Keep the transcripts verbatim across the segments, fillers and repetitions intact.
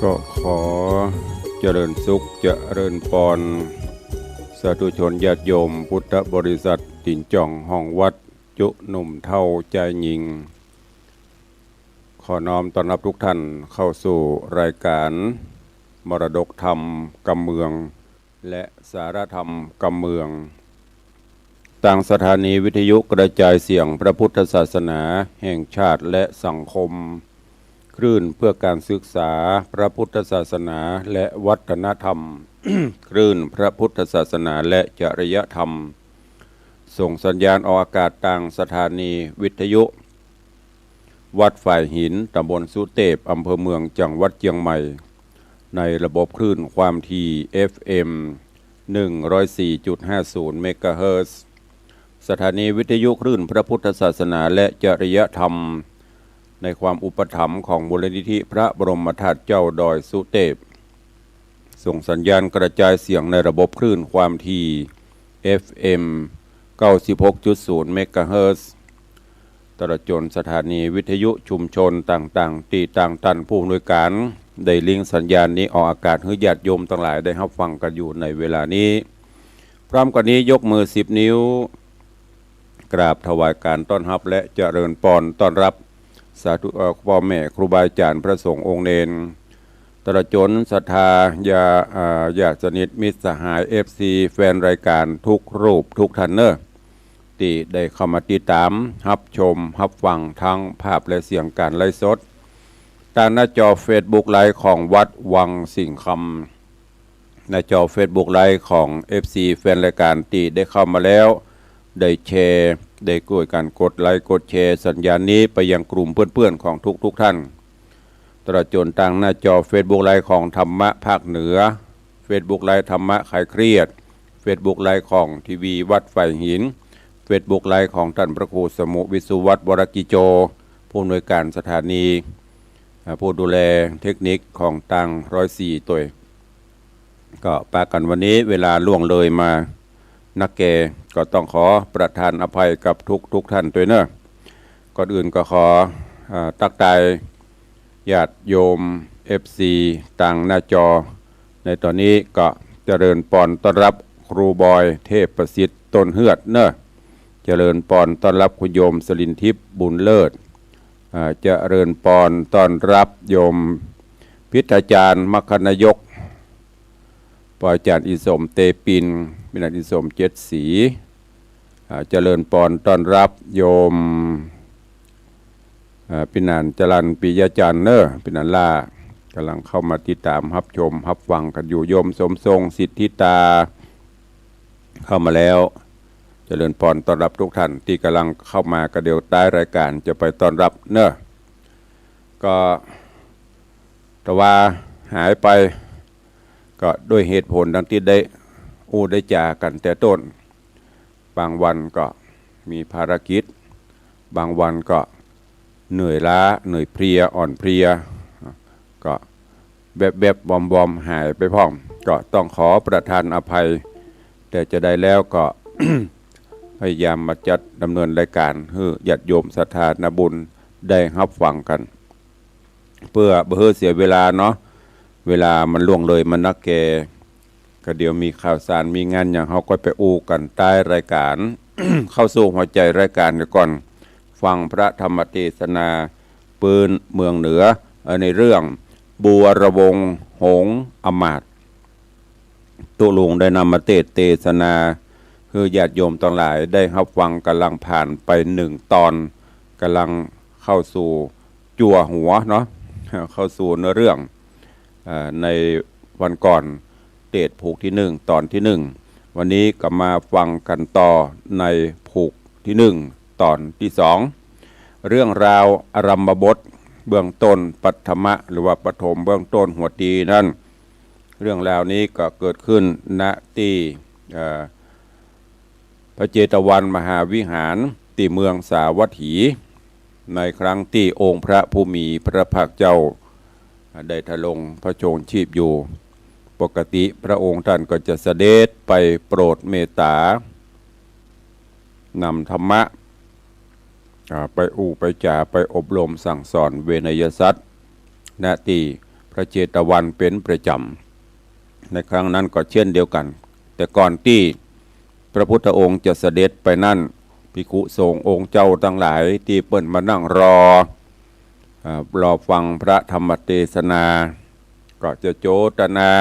ก็ขอเจริญสุขเจริญปอน สาธุชนญาติโยมพุทธบริษัท ตี๋นจ่องห้องวัด จุหนุ่มเฒ่าจายญิง ขอน้อมต้อนรับทุกท่านเข้าสู่รายการมรดกธรรมกำเมือง และสาระธรรมกำเมือง ตางสถานีวิทยุกระจายเสียงพระพุทธศาสนาแห่งชาติและสังคม คลื่นเพื่อการศึกษาพระพุทธศาสนาและวัฒนธรรม คลื่นพระพุทธศาสนาและจริยธรรม ส่งสัญญาณออกอากาศตางสถานีวิทยุ วัดฝายหิน ตำบลสุเตพ อำเภอเมือง จังหวัดเจียงใหม่ ในระบบคลื่นความถี่ เอฟเอ็ม หนึ่งร้อยสี่จุดห้าศูนย์ เมกะเฮิรตซ์ สถานีวิทยุคลื่นพระพุทธศาสนาและจริยธรรม ในความอุปถัมภ์ของมูลนิธิพระบรมธาตุเจ้าดอยสุเตพ ส่งสัญญาณกระจายเสียงในระบบคลื่นความถี่ เอฟเอ็ม เก้าสิบหกจุดศูนย์ เมกะเฮิรตซ์ ตลอดจ๋นสถานีวิทยุชุมชนต่างๆ ตี้ตางต้านผู้อำนวยการ ได้ลิงก์สัญญาณนี้ออกอากาศหื้อญาติโยมตังหลายได้ฮับฟังกั๋นอยู่ในเวลานี้ พร้อมกั๋นนี้ยกมือสิบนิ้ว กราบถวายการต้อนฮับและเจริญปอนต้อนฮับ สาธุ เอ่อ ป้อแม่ครูบาอาจ๋ารย์พระสงฆ์องค์เณร ตลอดจ๋นศรัทธาญา เอ่อ ญาติสนิทมิตรสหาย เอฟซี แฟนรายการกู้รูปกู้ต้านเน่อ ตี้ได้เข้ามาติดต๋ามฮับชมฮับฟังตึงภาพและเสียงก๋านไลฟ์สด ตางหน้าจอเฟซบุ๊กไลฟ์ของวัดวังสิงห์คำ หน้าจอเฟซบุ๊กไลฟ์ของ เอฟซี แฟนรายการตี้ได้เข้ามาแล้ว ได้แชร์ ได้ก้วยกั๋นกดไลค์กดแชร์สัญญาณนี้ไปยังกลุ่มเปื้อนๆ ของทุกๆ ท่าน ตลอดจ๋นตางหน้าจอเฟซบุ๊กไลฟ์ของธรรมะภาคเหนือ เฟซบุ๊กไลฟ์ธรรมะคลายเครียด เฟซบุ๊กไลฟ์ของทีวีวัดฝายหิน เฟซบุ๊กไลฟ์ของต้านพระครูสมุห์ วิศวัฒน์ วรกิจโจ ผู้อำนวยการสถานี อ่า ผู้ดูแลเทคนิคของตางร้อยสี่ตวย ก็ปะกั๋นวันนี้เวลาล่วงเลยมานักแก่ ก็ต้องขอประทานอภัยกับทุกๆ ท่านตวยเน่อ ก่อนอื่นก็ขอ อ่า ตั๊กตายญาติโยม เอฟซี ตางหน้าจอ ในต๋อนนี้ก็เจริญปอนต้อนฮับครูบอย เทพประสิทธิ์ ต้นเฮือดเน่อ เจริญปอนต้อนฮับคุณโยมสลินทิพย์ บุญเลิศ อ่า เจริญปอนต้อนฮับโยมพิทยาจารย์ มคคนายก ป้ออาจ๋ารย์อินสม เตปิน ปี้หนานอินสม เจ็ดสี อ่า เจริญปอนต้อนฮับโยม อ่า ปี้หนานจรัญ ปิยะจันทร์เน่อ ปี้หนานล่า ก่ำลังเข้ามาติดต๋ามฮับชมฮับฟังกั๋นอยู่ โยมสมทรง สิทธิตา เข้ามาแล้ว เจริญปอนต้อนฮับกู้ต้านตี้ก่ำลังเข้ามา ก็เดี๋ยวต๊ายรายก๋านจะไปต้อนฮับเน่อ ก็ แต่ว่าหายไป ก็ด้วยเหตุผลดังตี้ได้อู้ได้จ๋ากั๋นแต่ต้น บางวันก็มีภารกิจ บางวันก็เหนื่อยล้า เหนื่อยเพลีย อ่อนเพลีย ก็แวบๆ วอมๆ หายไปพ่อง ก็ต้องขอประทานอภัย แต่จะใดแล้วก็ พยายามมาจัดดำเนินรายก๋านหื้อญาติโยมศรัทธานาบุญได้ฮับฟังกั๋น เปื้อบ่หื้อเสียเวลาเนาะ เวลามันล่วงเลยมานักแก่ ก็เดี๋ยวมีข่าวสารมีงานหยัง เฮาก็ไปอู้กั๋นต๊ายรายก๋าน เข้าสู่หัวใจ๋รายก๋านเหียก่อน ฟังพระธรรมเตสนาปื๊นเมืองเหนือ เอ่อ ในเรื่อง บัวรวงศ์หงส์อำมาตย์ ตุ๊ลุงได้นำมาเตสน์เตสนา หื้อญาติโยมตังหลายได้ฮับฟัง ก่ำลังผ่านไปหนึ่งตอน ก่ำลังเข้าสู่จั่วหัวเนาะ เข้าสู่เนื้อเรื่อง เอ่อ ในวันก่อนเตสน์ผูกตี้หนึ่ง ตอนตี้หนึ่ง วันนี้ก็มาฟังกั๋นต่อในผูกตี้หนึ่ง ตอนตี้สอง เรื่องราวอารัมภบทเบื้องต้น ปัทมะ หรือว่าปฐมเบื้องต้นหัวตีนั้น เรื่องราวนี้ก็เกิดขึ้น ณ ตี้ เอ่อ พระเจตวันมหาวิหาร ตี้เมืองสาวัตถี ในครั้งตี้องค์พระผู้มีพระภาคเจ้า ได้ทรงพระชนม์ชีพอยู่ ปกติพระองค์ท่านก็จะเสด็จไปโปรดเมตตา นำธรรมะ อ่า ไปอู้ไปจ๋า ไปอบรมสั่งสอนเวไนยสัตว์ ณ ตี้พ พระเจตวันเป็นประจ๋ำ ในครั้งนั้นก็เช่นเดียวกั๋น แต่ก่อนตี้พระพุทธองค์จะเสด็จไปนั้น ภิกขุสงฆ์องค์เจ้าตังหลายตี้เปิ้นมานั่งรอ อ่า รอฟังพระธรรมเตสนา ก็จะโจตนา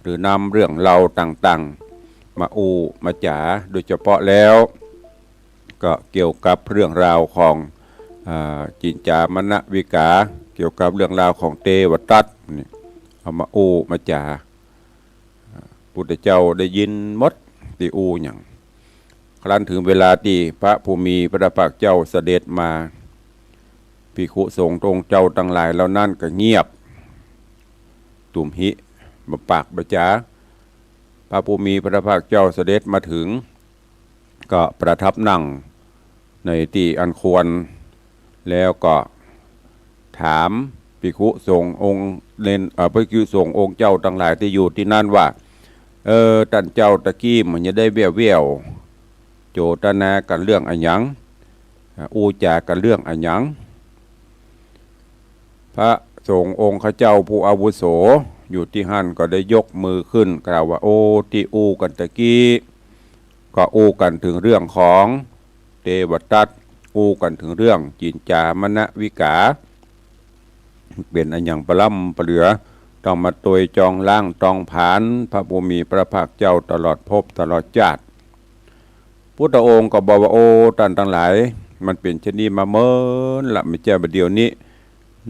หรือนำเรื่องราวต่างๆ มาอู้มาจ๋า โดยเฉพาะแล้ว ก็เกี่ยวกับเรื่องราวของ อ่า จินจามณวิกา เกี่ยวกับเรื่องราวของเตวทัตนี่ เอามาอู้มาจ๋า พุทธเจ้าได้ยินหมดตี้อู้หยัง ครั้นถึงเวลาตี้พระผู้มีพระภาคเจ้าเสด็จมา ภิกขุสงฆ์องค์เจ้าตังหลายเหล่านั้นก็เงียบ ตุ้มหิบ่ปากบ่จ๋า พระผู้มีพระภาคเจ้าเสด็จมาถึง ก็ประทับนั่งในตี้อันควร แล้วก็ถามภิกขุสงฆ์องค์เณร เอ่อ ภิกขุสงฆ์องค์เจ้าตังหลายตี้อยู่ตี้นั้นว่า เออ ต้านเจ้าตะกี้มันจะได้แว่วๆ โจตนากั๋นเรื่องอะหยัง อ่า อู้จ๋ากั๋นเรื่องอะหยัง พระสงฆ์องค์ข้าเจ้าผู้อาวุโสอยู่ตี้หั้นก็ได้ยกมือขึ้นกล่าวว่า โอ้ ตี้อู้กั๋นตะกี้ ก็อู้กั๋นถึงเรื่องของเตวทัต อู้กั๋นถึงเรื่องจินจามณวิกา เป๋นอะหยังปะล้ำปะเหลือ ต้องมาตวยจองล้างตองผลาญพระผู้มีพระภาคเจ้าตลอดภพตลอดจาติ พุทธองค์ก็บอกว่า โอ้ ต้านตังหลาย มันเป๋นเช่นนี้มาเมินละ ไม่ใจ้บ่าเดี่ยวนี้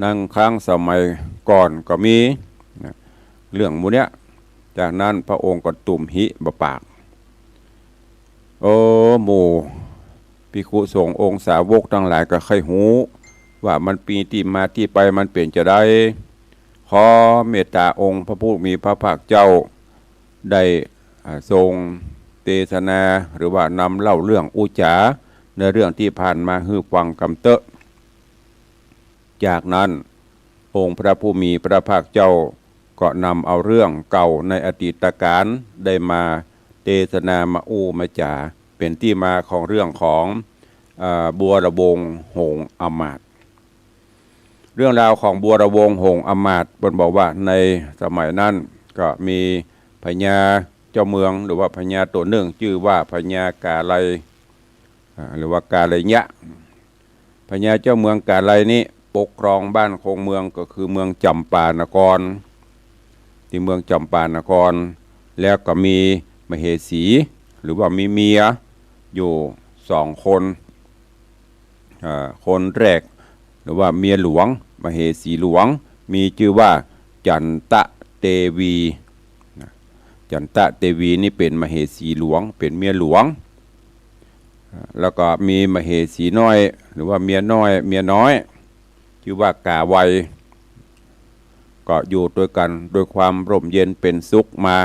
นังครั้งสมัยก่อนก็มี นะ เรื่องหมู่เนี้ย จากนั้นพระองค์ก็ตุ้มหิบ่ปาก โอ้ หมู่ภิกขุสงฆ์องค์สาวกตังหลายก็ใค่ฮู้ว่ามันมีตี้มาตี้ไปมันเป๋นจาใด ขอเมตตาองค์พระผู้มีพระภาคเจ้าได้ อ่า ทรงเตสนา หรือว่านำเล่าเรื่องอู้จ๋าในเรื่องตี้ผ่านมาหื้อฟังกำเต๊อะ จากนั้นองค์พระผู้มีพระภาคเจ้าก็นำเอาเรื่องเก่าในอดีตกาลได้มาเตสนามาอู้มาจ๋า เป๋นตี้มาของเรื่องของ อ่า บัวรวงศ์หงส์อำมาตย์ เรื่องราวของบัวรวงศ์หงส์อำมาตย์ เปิ้นบอกว่าในสมัยนั้นก็มีพญาเจ้าเมือง หรือว่าพญาตั๋วนึ่ง จื้อว่าพญากาไลย อ่า หรือว่ากาไลยะ พญาเจ้าเมืองกาไลยนี้ปกครองบ้านครองเมืองก็คือเมืองจำปานคร ตี้เมืองจำปานคร แล้วก็มีมเหสี หรือว่ามีเมียอยู่สองคน อ่า คนแรก หรือว่าเมียหลวง มเหสีหลวง มีจื้อว่าจันตะเตวี นะ จันตะเตวีนี่เป๋นมเหสีหลวง เป๋นเมียหลวง อ่า แล้วก็มีมเหสีน้อย หรือว่าเมียน้อย เมียน้อย จื้อว่ากาไว ก็อยู่ตวยกั๋นโดยความร่มเย็นเป๋นสุขมา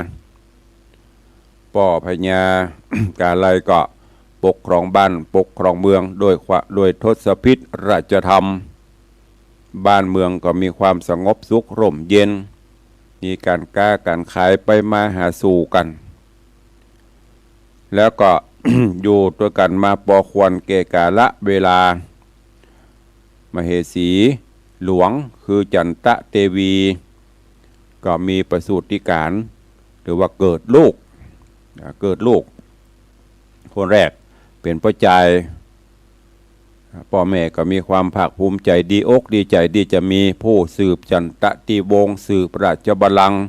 ป้อพญากาไลยก็ปกครองบ้านปกครองเมืองโดยความ โดยทศพิธราชธรรม บ้านเมืองก็มีความสงบสุขร่มเย็น มีก๋านก๊าก๋านขายไปมาหาสู่กั๋น แล้วก็ อยู่ตวยกั๋นมาปอควรแก่กาละเวลา มเหสีหลวงคือจันตะเตวี ก็มีประสูติก๋าร หรือว่าเกิดลูก อ่า เกิดลูก คนแรกเป๋นป้อจาย ป้อแม่ก็มีความภาคภูมิใจ๋ ดีอกดีใจ๋ตี้จะมีผู้สืบจันตะเตวีวงศ์ สืบราชบัลลังก์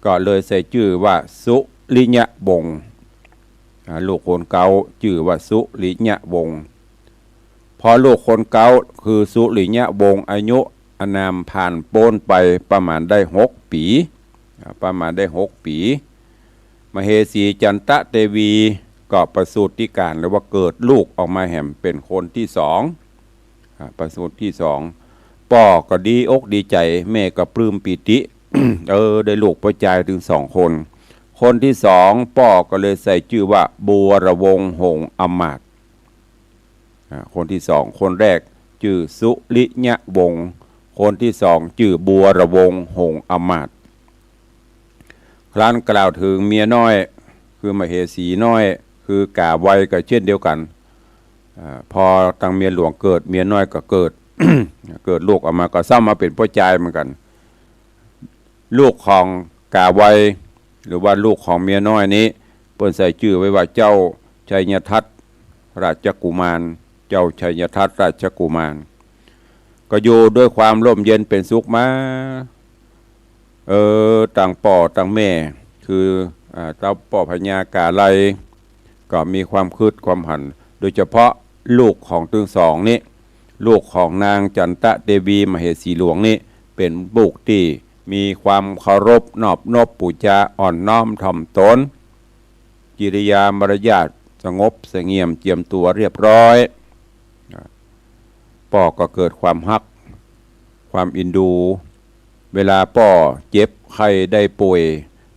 ก็เลยใส่จื้อว่าสุริยะวงศ์ อ่า ลูกคนเก๊าจื้อว่าสุริยะวงศ์ พอลูกคนเก๊าคือสุริยะวงศ์อายุอานามผ่านป๊นไปประมาณได้หกปี๋ อ่า ประมาณได้หกปี๋ มเหสีจันตะเตวีก็ประสูติก๋าร หรือว่าเกิดลูกออกมาแหมเป๋นคนตี้สอง อ่า ประสูติตี้สอง ป้อก็ดีอกดีใจ๋ แม่ก็ปลื้มปีติ เออ ได้ลูกป้อจายเถิงสองคน คนตี้สอง ป้อก็เลยใส่จื้อว่าบัวรวงศ์หงส์อำมาตย์ อ่า คนตี้สอง คนแรกจื้อสุริยะวงศ์ คนตี้สองจื้อบัวรวงศ์หงส์อำมาตย์ ครั้นกล่าวเถิงเมียน้อย คือมเหสีน้อย คือกาไวยก็เช่นเดียวกั๋น อ่า พอตังเมียหลวงเกิด เมียน้อยก็เกิด เกิดลูกออกมาก็ซ้ำมาเป๋นป้อจายเหมือนกั๋น ลูกของก๋าไว หรือว่าลูกของเมียน้อยนี้ เปิ้นใส่จื้อไว้ว่าเจ้าชัยทัตตราชกุมาร เจ้าชัยทัตตราชกุมาร ก็อยู่ด้วยความร่มเย็นเป๋นสุขมา เออ ตังป้อตังแม่ คือ อ่า เต้าป้อพญาก๋าไล ก็มีความกึ๊ดความหัน โดยเฉพาะลูกของตึงสองนี้ ลูกของนางจันตะเตวีมเหสีหลวงนี้ เป๋นลูกตี้มีความเคารพนอบนบปู๋จา อ่อนน้อมถ่อมตน กิริยามารยาทสงบเสงี่ยมเจียมตั๋วเรียบร้อย ป้อก็เกิดความฮัก ความเอ็นดู เวลาป้อเจ็บไข้ได้ป่วย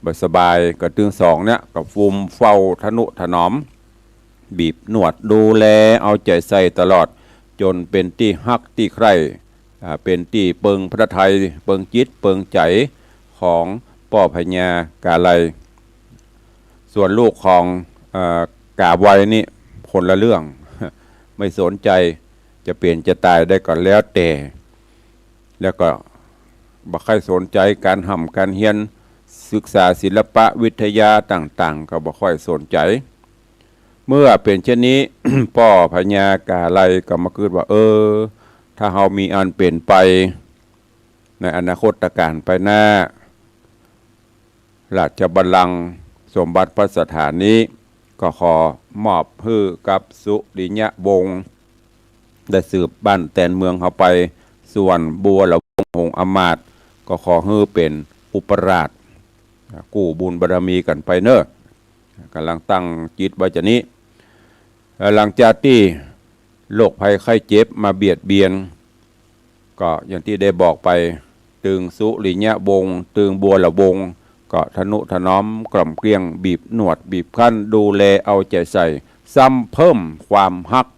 บ่สบาย ก็ตึงสองเนี่ยก็ฟูมเฝ้าทะนุถนอม บีบนวดดูแลเอาใจ๋ใส่ตลอด จ๋นเป๋นตี้ฮักตี้ใคร่ อ่า เป๋นตี้เปิงพระทัย เปิงจิตเปิงใจ๋ของป้อพญาก๋าไล ส่วนลูกของ เอ่อ ก๋าไวนี่คนละเรื่อง ไม่สนใจ๋ จะเป๋นจะต๋ายได้ก็แล้วแต่ แล้วก็บ่ใค่สนใจ๋ก๋านฮ่ำก๋านเฮียน ศึกษาศิลปะวิทยาต่างๆ ก็บ่ค่อยสนใจ๋ เมื่อเป๋นเช่นนี้ ป้อพญาก๋าไลก็มากึ๊ดว่า เออ ถ้าเฮามีอันเป๋นไป ในอนาคตก๋านไปหน้า ราชบัลลังก์สมบัติพัสถานนี้ ก็ขอมอบหื้อกับสุริยวงศ์ ได้สืบบ้านแตนเมืองเฮาไป ส่วนบัวหละวงศ์หงส์อำมาตย์ ก็ขอหื้อเป๋นอุปราช กู้บุญบารมีกั๋นไปเน่อ ก่ำลังตั้งจิตไว้จานี้ เอ่อ หลังจากตี้โรคภัยไข้เจ็บมาเบียดเบียน ก็อย่างตี้ได้บอกไป ตึงสุริยวงศ์ ตึงบัวหละวงศ์ ก็ทะนุถนอมกล่อมเกลี้ยง บีบนวดบีบคั้น ดูแลเอาใจ๋ใส่ ซ้ำเพิ่มความฮัก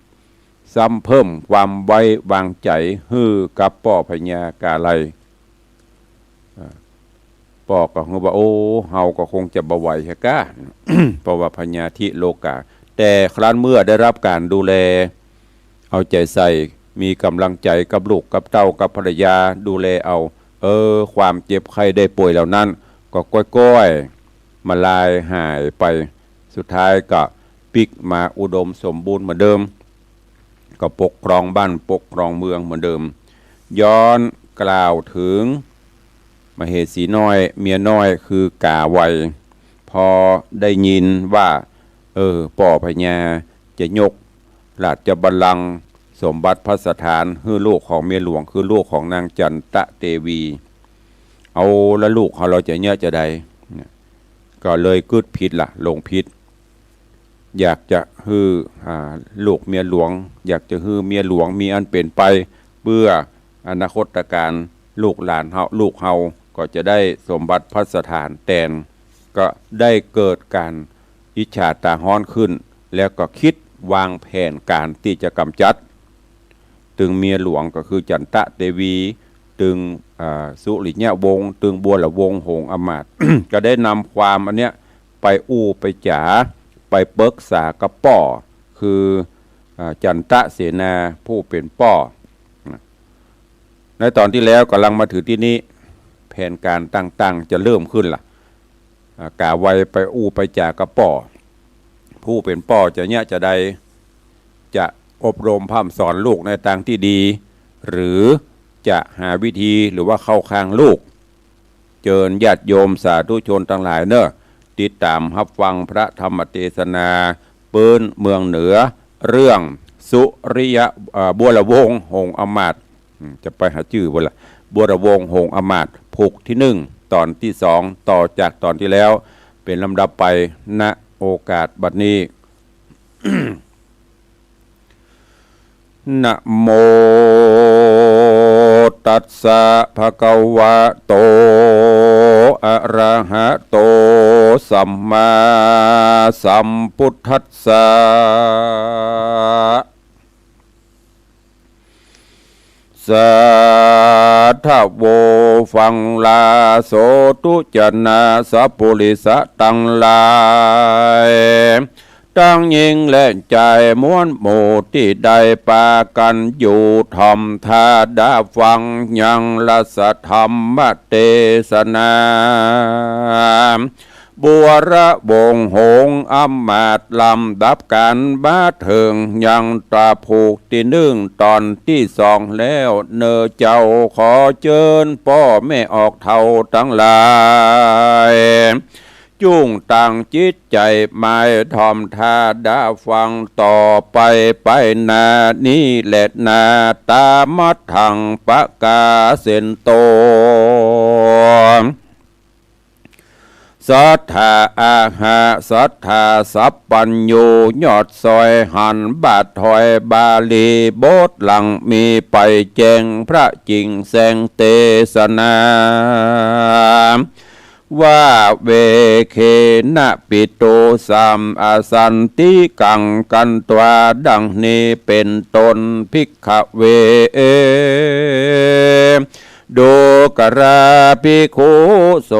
ซ้ำเพิ่มความไว้วางใจ๋หื้อกับป้อพญาก๋าไล อ่า ป้อก็หื้อว่า โอ้ เฮาก็คงจะบ่ไหวแฮะก้า เพราะว่าพญาธิโลกา แต่ครั้นเมื่อได้รับก๋านดูแล เอาใจ๋ใส่ มีก๋ำลังใจ๋กับลูกกับเต้ากับภรรยาดูแลเอา เออ ความเจ็บไข้ได้ป่วยเหล่านั้น ก็ก้อยๆ มาลายหายไป สุดท้ายก็ปิ๊กมาอุดมสมบูรณ์เหมือนเดิม ก็ปกครองบ้านปกครองเมืองเหมือนเดิม ย้อนกล่าวถึงมเหสีน้อย เมียน้อยคือก๋าไว พอได้ยินว่า เออ ป้อพญาจะยกราชบัลลังก์สมบัติพัสถานหื้อลูกของเมียหลวง คือลูกของนางจันตะเตวี เอาละลูกของเฮาจะเยียะจาใด เนี่ย ก็เลยกึ๊ดผิดละ หลงผิด อยากจะหื้อ อ่า ลูกเมียหลวง อยากจะหื้อเมียหลวงมีอันเป๋นไป เปื้ออนาคตก๋าน ลูกหลานเฮา ลูกเฮาก็จะได้สมบัติพัสถานแตน ก็ได้เกิดก๋านอิจฉาต๋าฮ้อนขึ้น แล้วก็กึ๊ดวางแผนก๋านตี้จะก๋ำจัด ตึงเมียหลวงก็คือจันตะเตวี ตึง อ่า สุริยวงศ์ ตึงบัวหละวงศ์หงส์อำมาตย์ ก็ได้นำความอันเนี้ยไปอู้ไปจ๋า ไปปึกษากับป้อ คือ อ่า จันตะเสนาผู้เป๋นป้อ ในต๋อนตี้แล้วก่ำลังมาเถิงตี้นี้ แผนก๋านต่างๆ จะเริ่มขึ้นละ อ่า ก๋าไวไปอู้ไปจ๋ากับป้อ ผู้เป๋นป้อจะเยียะจาใด จะอบรมพร่ำสอนลูกในตางตี้ดี หรือจะหาวิธีหรือว่าเข้าข้างลูก เจิญญาติโยมสาธุชนตังหลายเน่อ ติดต๋ามฮับฟังพระธรรมเตสนาปื๊นเมืองเหนือ เรื่องสุริยว เอ่อ บัวหละวงศ์หงส์อำมาตย์ อืม จะไปหาจื้อบ่ละ บัวหละวงศ์หงส์อำมาตย์ ผูกตี้นึ่ง ต๋อนตี้สอง ต่อจากต๋อนตี้แล้ว เป๋นลำดับไป ณ โอกาสบัดนี้ นะโมตัสสะ ภะคะวะโต อะระหะโต สัมมาสัมพุทธัสสะ สาธะโว ฟังลาโสตุ จะนาสะปุริสะตังหลาย ต ตังญิงและจายมวลหมู่ตี้ได้ปากั๋นอยู่ถ่อมตาดาฟังยังรัสธรรมเตสนา บวรวงศ์หงส์อำมาตย์ลำดับกั๋นมาเถิงยังต๋าผูกตี้นึ่งต๋อนตี้สองแล้ว เน่อเจ้าขอเจิญป้อแม่ออกเฒ่าตังหลาย จุ่งตั้งจิตใจ๋หมายถ่อมตาดาฟังต่อไป ไปหน้านี้แลนา ตามัทธังปะกาเสนโต สัตถาอาหา สัตถาสัพพัญญู ยอดซอยหันบาทถอยบาลีบทหลังมีไปแจ้งพระจิ่งแสงเตสนา ว่า เวเขนะปิโตสาม อสันติกัง กัณฑา ดังนี้เป๋นต้น ภิกขเว ดูกราภิกขุส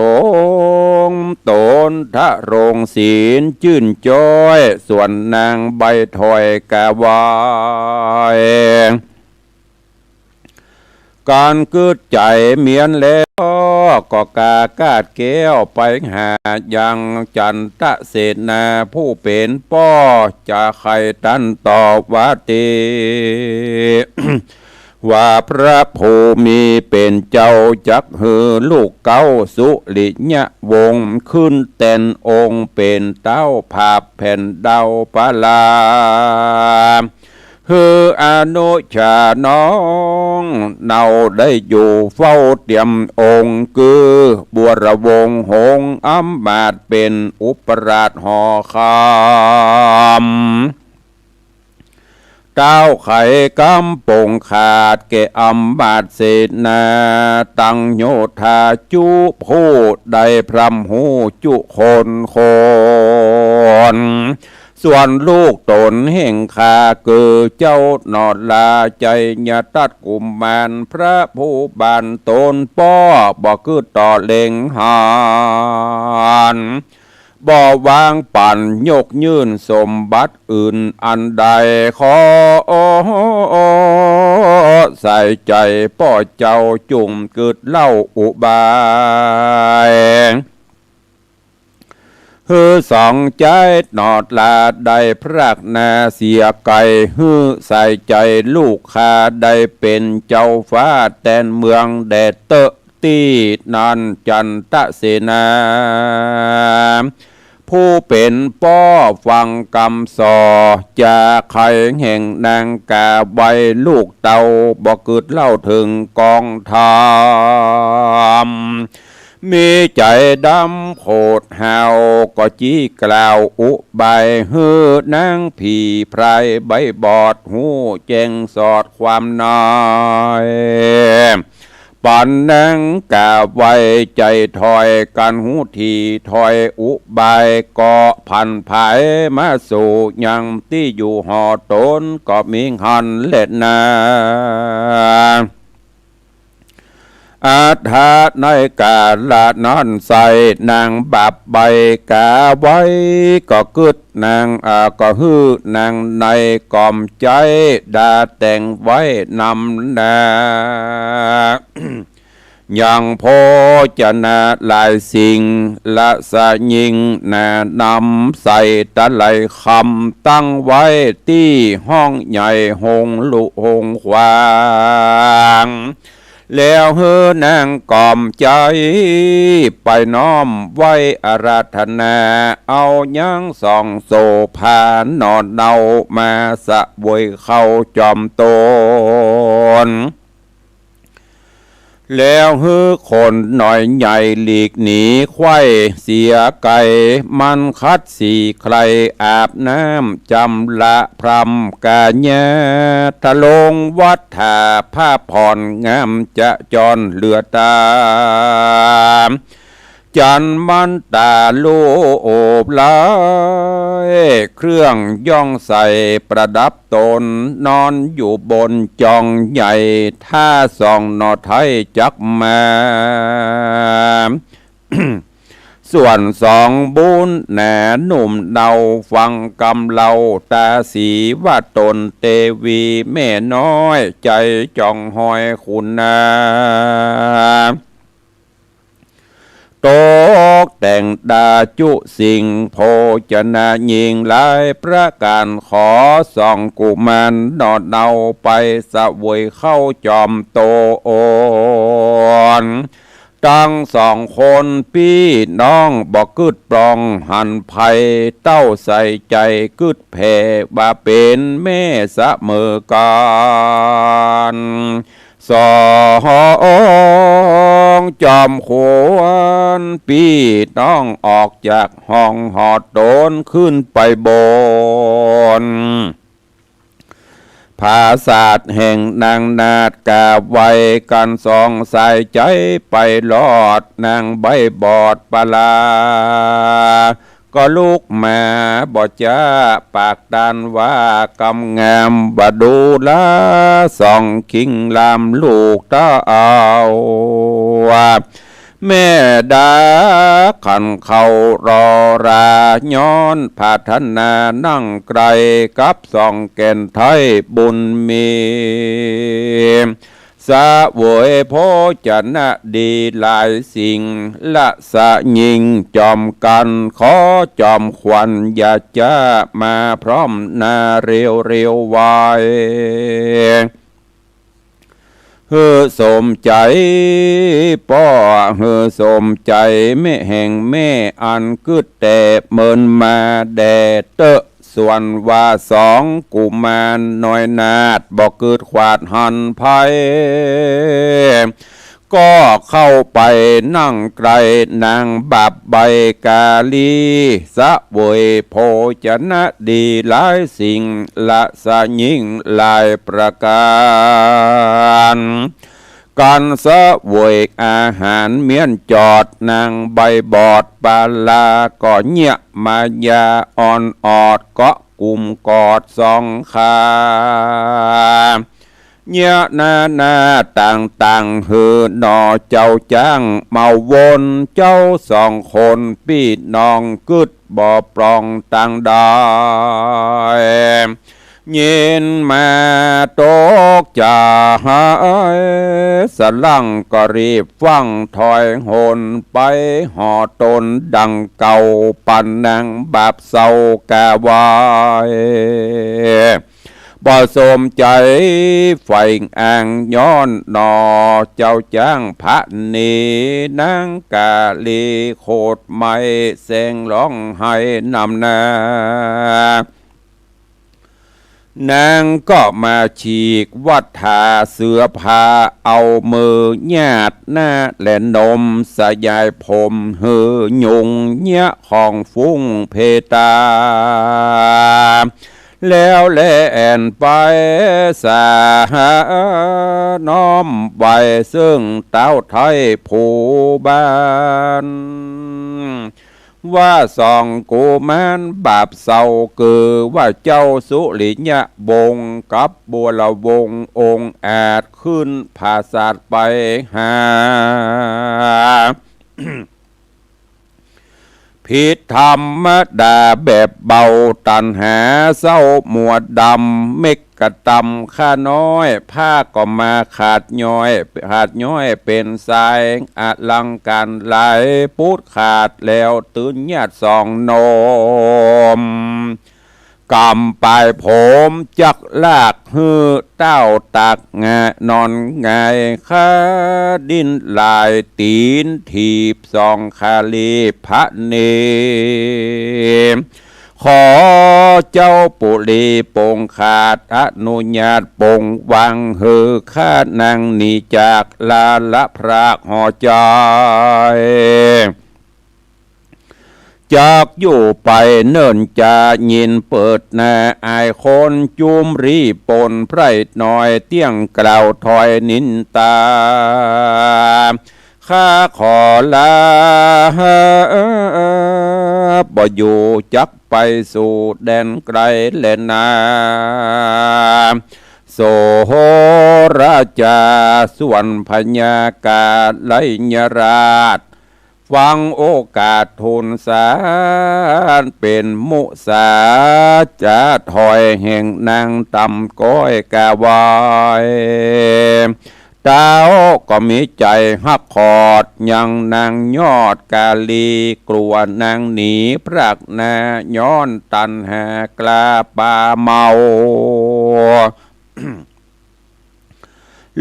งฆ์ ต๋นทรงศีลจื้นจ้อย ส่วนนางใบ้ถอยกาไหว้ ก๋านกึ๊ดใจ๋เมียนแล้ว ก็กล้าคาดแก้วไปหายังจันตะเสนา ผู้เป๋นป้อ จะใค่ตรัสตอบว่าติ ว่าพระผู้มีเป๋นเจ้าจักหื้อลูกเก๊าสุริยวงศ์ขึ้นแตนองค์เป๋นเต๊าผาบแผ่นดาวพระรา หื้ออนุชาน้องเนาได้อยู่เฝ้าเตียมองค์ คือ บวรวงศ์หงส์อำมาตย์เป๋นอุปราชหอคำ เต๊าไขกำปงขาดแก่อำมาตย์เสนา ตังโยธาจุผู้ได้พร่ำฮู้จุคนคน ส่วนลูกต๋นแห่งข้าคือเจ้าหนอลา ไชยทัตกุมาร พระผู้บานต๋นป้อ บ่กึ๊ดต่อเล็งหัน บ่วางปั๋นยกยื่นสมบัติอื่นอันใด ขอใส่ใจ๋ป้อเจ้าจุ่มกึ๊ดเล่าอุบาย หื้อสองใจ๊หนอลาได้พรากนาเสียไก๋ หื้อใส่ใจ๋ลูกข้าได้เป๋นเจ้าฟ้าแตนเมืองแด่เต๊อะ ตี้นั้นจันตะเสนา ผู้เป๋นป้อฟังกำส่อ จาไขแห่งนางกาไหว้ลูกเต้า บ่กึ๊ดเล่าเถิงกองธรรม มีใจ๋ดำโขดเห่า ก็จี้กล่าวอุบาย หื้อนางผีพรายใบ้บอด ฮู้แจ้งสอดความใน ปั๋นนางกาไหว้ใจ๋ถอย กั๋นฮู้ทีถอยอุบาย ก็ผันผายมาสู่ยังตี้อยู่หอต๋น ก็มีหั้นแลนา อัฏฐะ ในกาละนั้นไส้ นางบับใบ้กาไหว้ ก็กึ๊ดนาง อ่า ก็หื้อนางในก๋อมใจ๊ดาแต่งไว้นำนา ยังโภจนะหลายสิ่ง ละสะยิ่งหนานำ ใส่ตะไหลคำตั้งไว้ตี้ห้องใหญ่หงลุหงขวาง แล้วหื้อนางก๋อมใจ๊ไปน้อมไหว้อาราธนา เอายังสองโสภาหนอเนามาเสวยเข้าจอมตน แล้วหื้อคนน้อยใหญ่หลีกหนีไขว้เสียไก๋ มันขัดสีใคร่อาบน้ำจำละพร่ำก๋ายา ทะลงวัฏฏาผ้าผ่อนงามจะจรเหลือตา จันมันตาลูบลาย เครื่องย่องใส่ประดับต๋น นอนอยู่บนจองใหญ่ ถ้าสองหน่อไท้จักมา ส่วนสองบุญหนาหนุ่มเนาฟังกำเล่า ตาศรีวะตนเตวีแม่น้อย ใจ๋จ่องฮอยขุนนา ตกแต่งตาจุสิ่งโภชนะยิ่งหลายประก๋าน ขอสองกุมารหนอเนาไปเสวยเข้าจอมตน ตึงสองคนปี้น้องบ่กึ๊ดปลองหันภัย เต้าใส่ใจ๋กึ๊ดแผ่ว่าเป๋นแม่เสมอกั๋น สองจอมขวัญปี้น้องออกจากห้องหอตนขึ้นไปบน ผาสาทแห่งนางนาฏกาไหว้กั๋นสองสายใจ๋ไปรอด นางใบ้บอดปาลา ก็ลุกมาบ่จ๊าปากตานว่ากำงาม ว่าดูราสองคิงหลามลูกเต้า แม่ดาขันเข้ารอรา ย้อนผาถนานั่งใกล้กับสองแก่นไท้บุญมี เสวยโภชนะดีหลายสิ่ง ละสะยิ่งจอมกั๋น ขอจอมขวัญอย่าจ๊ามาพร้อมหน้าเร็วๆ ไว หื้อสมใจ๋ป้อ หื้อสมใจ๋แม่แห่งแม่ อันกึ๊ดแต่เมินมาแด่เต๊อะ ส่วนว่าสองกุมารน้อยนาฏบ่กึ๊ดขวาดหันภัย ก็เข้าไปนั่งใกล้นางบับใบกาลี เสวยโภชนะดีหลายสิ่ง ละสะยิ่งหลายประก๋าน กั๋นเสวยอาหารเมี้ยนจอด นางใบ้บอดปาลา ก็เยียะมายาอ่อนออด เกาะกุมกอดสองขา เยียะนานาต่างๆ หื้อหนอเจ้าจ๊างเมาวน เจ้าสองคนปี้น้องกึ๊ดบ่ปลองตางใด ยินมาตกใจ๋ สลังก็รีบฟั่งถอยหนไปหอตนดังเก่า ปันนางบับเศร้ากาไหว้ บ่สมใจ๋ใฝ่อ้าง ย้อนหนอเจ้าจ๊างพระเน นางกาลีโขดไหม้แสงฮ้องไห้นำหน้า นางก็มาฉีกวัตถาเสื้อผ้า เอามือหยาดหน้าและนม สยายผมหื้อยุงเยียะของฟุ้งเพตา แล้วแล่นไปสาน้อมไหว้เซิ่งเต้าไท้ผู้บ้าน ว่าสองกุมารบับเศร้า คือว่าเจ้าสุริยวงศ์กับบัวรวงศ์องอาจขึ้นผาสาทไปหา ผิดธรรมดาแบบเบา ตัณหาเศร้ามัวดำ เม็ดกระตำข้าน้อย ผ้าก็มาขาดย้อย ขาดย้อยเป๋นสาย อลังก๋านหลาย ปุดขาดแล้วตื่นหยาดสองนม ก๋ำป๋ายผมจักลากหื้อเต้าตักหงาย นอนหงายขาดิ้นหลาย ตี๋นถีบสองขาลีบพระเน ขอเจ้าปุรีปงขาด อนุญาตปงวางหื้อข้านางหนีจากลาละพรากหอใจ๋ จักอยู่ไปเนิ่นจา ยินเปิดหน้าอายคน จุมรีปนไพร่น้อย เตี้ยงกล่าวถอยนินตา ข้าขอลา บ่อยู่จักไปสู่แดนไกลแลนา โสราจา ส่วนพญากาไลยราช ฟังโอกาสทูลสารเป๋นมุสา จะถอยแห่งนางต๋ำก้อยกาไว เต้าก็มีใจ๋ฮักขอดยังนางยอดกาลี กลัวนางหนีพรากนา ย้อนตัณหากล้าปาเมา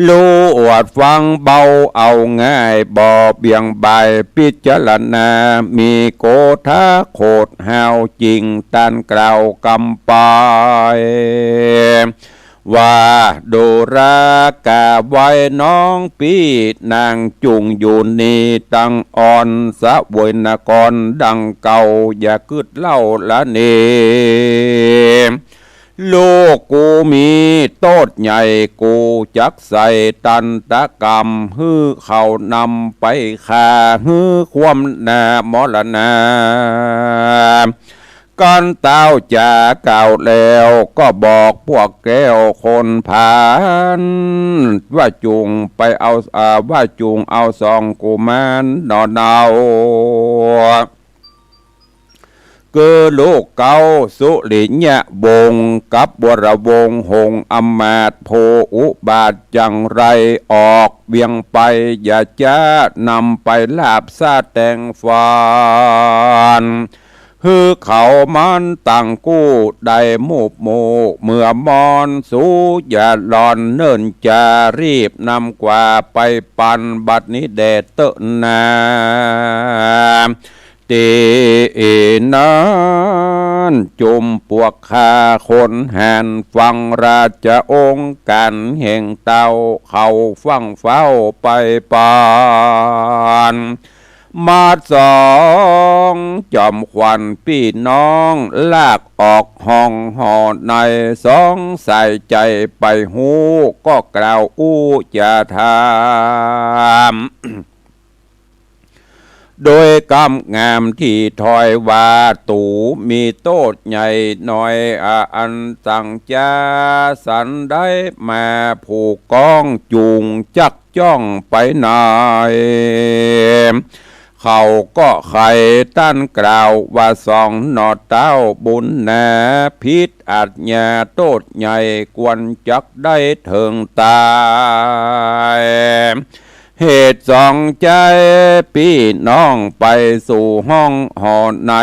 ลู่อวดฟังเบาเอาง่าย บ่เบี่ยงบ่ายพิจารณา มีโกธาโขดห้าวจริง ต้านกล่าวกำไป ว่าดูราก๋าไว้น้องปี้ นางจุ่งอยู่นี่ตังอ่อน เสวยนครดังเก่า อย่ากึ๊ดเล่าละเน ลูกกูมีโต้ษใหญ่ กูจักใส่ตันตกรรม หื้อเขานำไปฆ่า หื้อคว่ำหน้ามรณา กันเต้าจ๋ากล่าวแล้ว ก็บอกพวกแก้วคนพาล ว่าจุ่งไปเอา อ่า ว่าจุ่งเอาสองกุมารหน่อเนา คือลูกเก๊าสุริยวงศ์ กับวรวงศ์หงส์อำมาตย์ ผู้อุบาทจังไร ออกเวียงไป อย่าจ๊านำไปลาบสาแตงฟาน หื้อเขามันตังกู้ได้หมู่หมู่ เมื่อมอนสูอย่าหล่อนเนิ่นจ๋า รีบนำกว่าไปปัน บัดนี้แด่เต๊อะนา ตี้นั้นจุมปวกข้าคนหัน ฟังราชองค์ก๋านแห่งเต้า เขาฟั่งเฝ้าไปปัน มาสองจอมขวัญปี้น้อง ลากออกห้องหอใน สงสัยใจ๋ไปฮู้ ก็กล่าวอู้จะถาม โดยกำงามตี้ถ้อยว่า ตูมีโต้ษใหญ่น้อย อาอันตังจ๊า สันได้มาผู้กองจุ่งจักจ้องไปไหน เขาก็ไขต้านกล่าวว่า สองหน่อเต้าบุญนา ผิดอาญาโต้ษใหญ่ ควรจักได้เถิงตาย เหตุสองใจ๋ปี้น้องไปสู่ห้องหอใน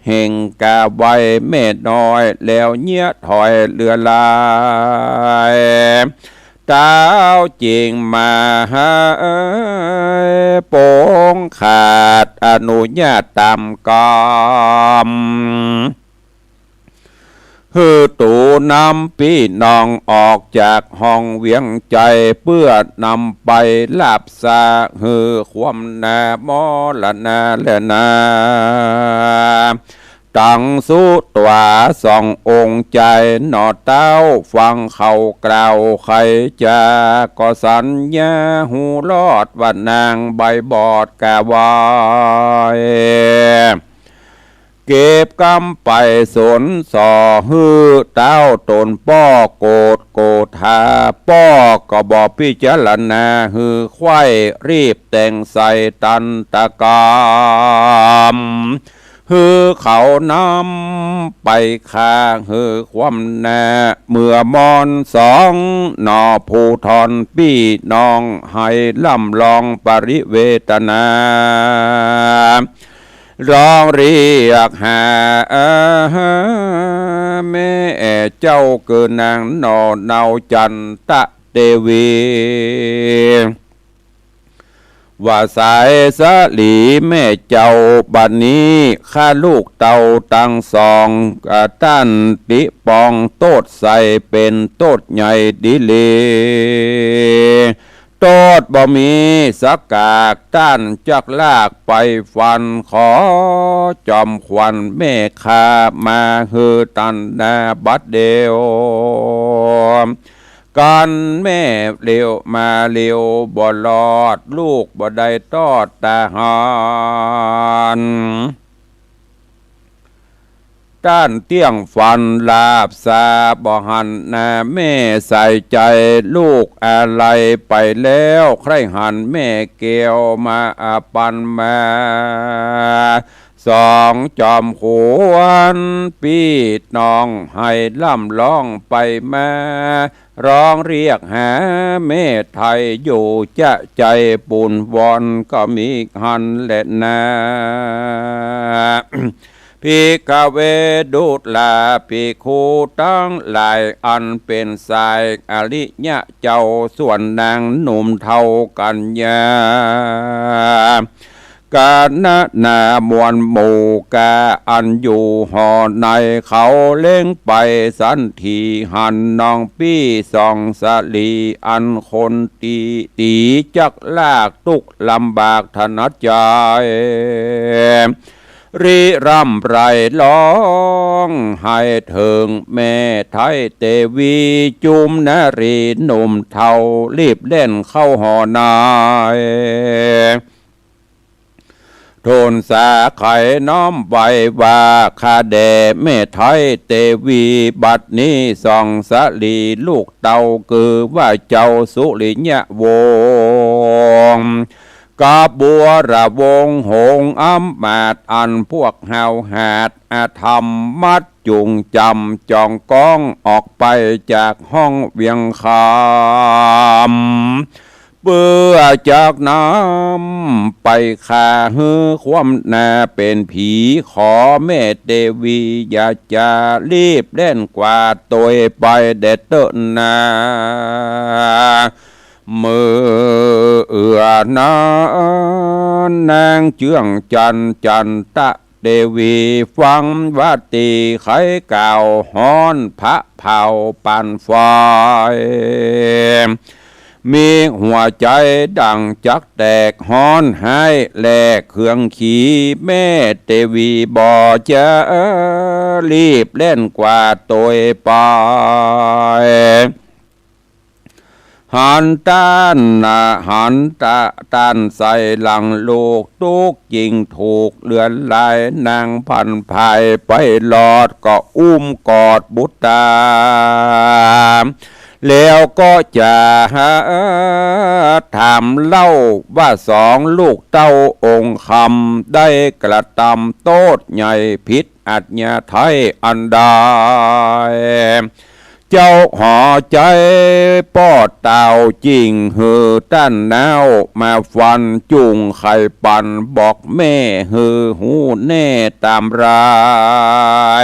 แห่งกาไวแม่น้อย แล้วเยียะถอยเลือลาย เต้าจึงมาหาปงขาดอนุญาตต๋ามกำ หื้อตูนำปี้น้องออกจากห้องเวียงใจ๋ เปื้อนำไปลาบสา หื้อคว่ำหน้ามรณาแลนา ตังสุตวาสององค์ใจ๋หน่อเต้า ฟังเขากล่าวไขจ๋า ก็สัญญาฮู้รอดว่านางใบบอดกาไว เก็บกำไปสนส่อหื้อเต้าต๋นป้อโกรธโกธา ป้อก็บ่พิจารณาหื้อใคว่ รีบแต่งใส่ตันตกรรม หื้อเขานำไปฆ่าหื้อคว่ำหน้า เมื่อมอนสองหน่อผู้ทอนปี้น้อง ให้ร่ำรองปริเวทนา ร้องเรียกหาแม่เจ้า คือนางหน่อเนาจันตะเตวี ว่าสายสาลีแม่เจ้า บัดนี้ข้าลูกเต้าตังสอง อ่า ต้านติปองโต้ษใส่เป๋นโต้ษใหญ่ดีหลี โต้ษบ่มีสักกาก ต้านจักลากไปฟัน ขอจอมขวัญแม่ข้ามาหื้อตันนาบัดเดียว กันแม่เร็วมาเร็วบ่รอด ลูกบ่ได้ตอดตาหาร ต้านเตี้ยงฟันหลาบสา บ่หันหน้าแม่ใส่ใจ๋ ลูกอาลัยไปแล้ว ใคร่หันแม่แก้วมาอาปันมา สองจอมขวัญปี้น้อง หื้อล่ำฮ้องไปมา ฮ้องเรียกหาแม่ไทยอยู่ จะใจ๋ปูนวอนก็มีหั้นแลนา ภิกขเว ดูราภิกขุตังหลาย อันเป๋นสายอริยะเจ้า ส่วนนางหนุ่มเฒ่ากัญญา กานะนามวลหมู่กา อันอยู่หอในเขาเล็งไปสันที หันน้องปี้ส่องสะหลี อันคนตี้ตี๋จักลากตุ๊กข์ลำบากถนัดใจ๋ ริร่ำไรฮ้องหื้อเถิงแม่ไทยเตวี จุมนารีหนุ่มเฒ่า รีบแล่นเข้าหอใน ทูลสาไขน้อมไหว้ว่า ข้าแด่แม่ไทยเตวี บัดนี้ส่องสะหลีลูกเต้า คือว่าเจ้าสุริยวงศ์ กะบัวระวงศ์หงส์อำมาตย์ อันพวกเฮาหาดอธรรมมัด จุ่งจ๋ำจ๋องก้องออกไปจากห้องเวียงคำ เปื้อจักนำไปฆ่าหื้อคว่ำหน้าเป๋นผี ขอแม่เตวีอย่าจะรีบแล่นกวาดตวยไปแด่เต๊อะนา เมื่อเอื้อนั้นนางเจื้องจันทร์จันทะเตวี ฟังวาตีไขกล่าวฮ้อนผะเผาปานไฟ มีหัวใจ๋ดั่งจักแตกฮ้อนไห้ แลเคืองขี แม่เตวีบ่จะรีบแล่นกวาดตวยไป หันต้านนะ หันตะต้านใส่หลังลูก ตุ๊กข์ยิ่งถูกเลือนลาย นางพันภายไปรอด ก็อุ้มกอดบุตรา แล้วก็จะหาถามเล่าว่า สองลูกเต้าองค์คำ ได้กระตำโต้ษใหญ่ผิด อัธยาไทยอันใด เจ้าหอใจ๋ป้อเต้า จึงหื้อต้านน้าวมาฟัน จุ่งไขปันบอกแม่หื้อฮู้แน่ต๋ามรา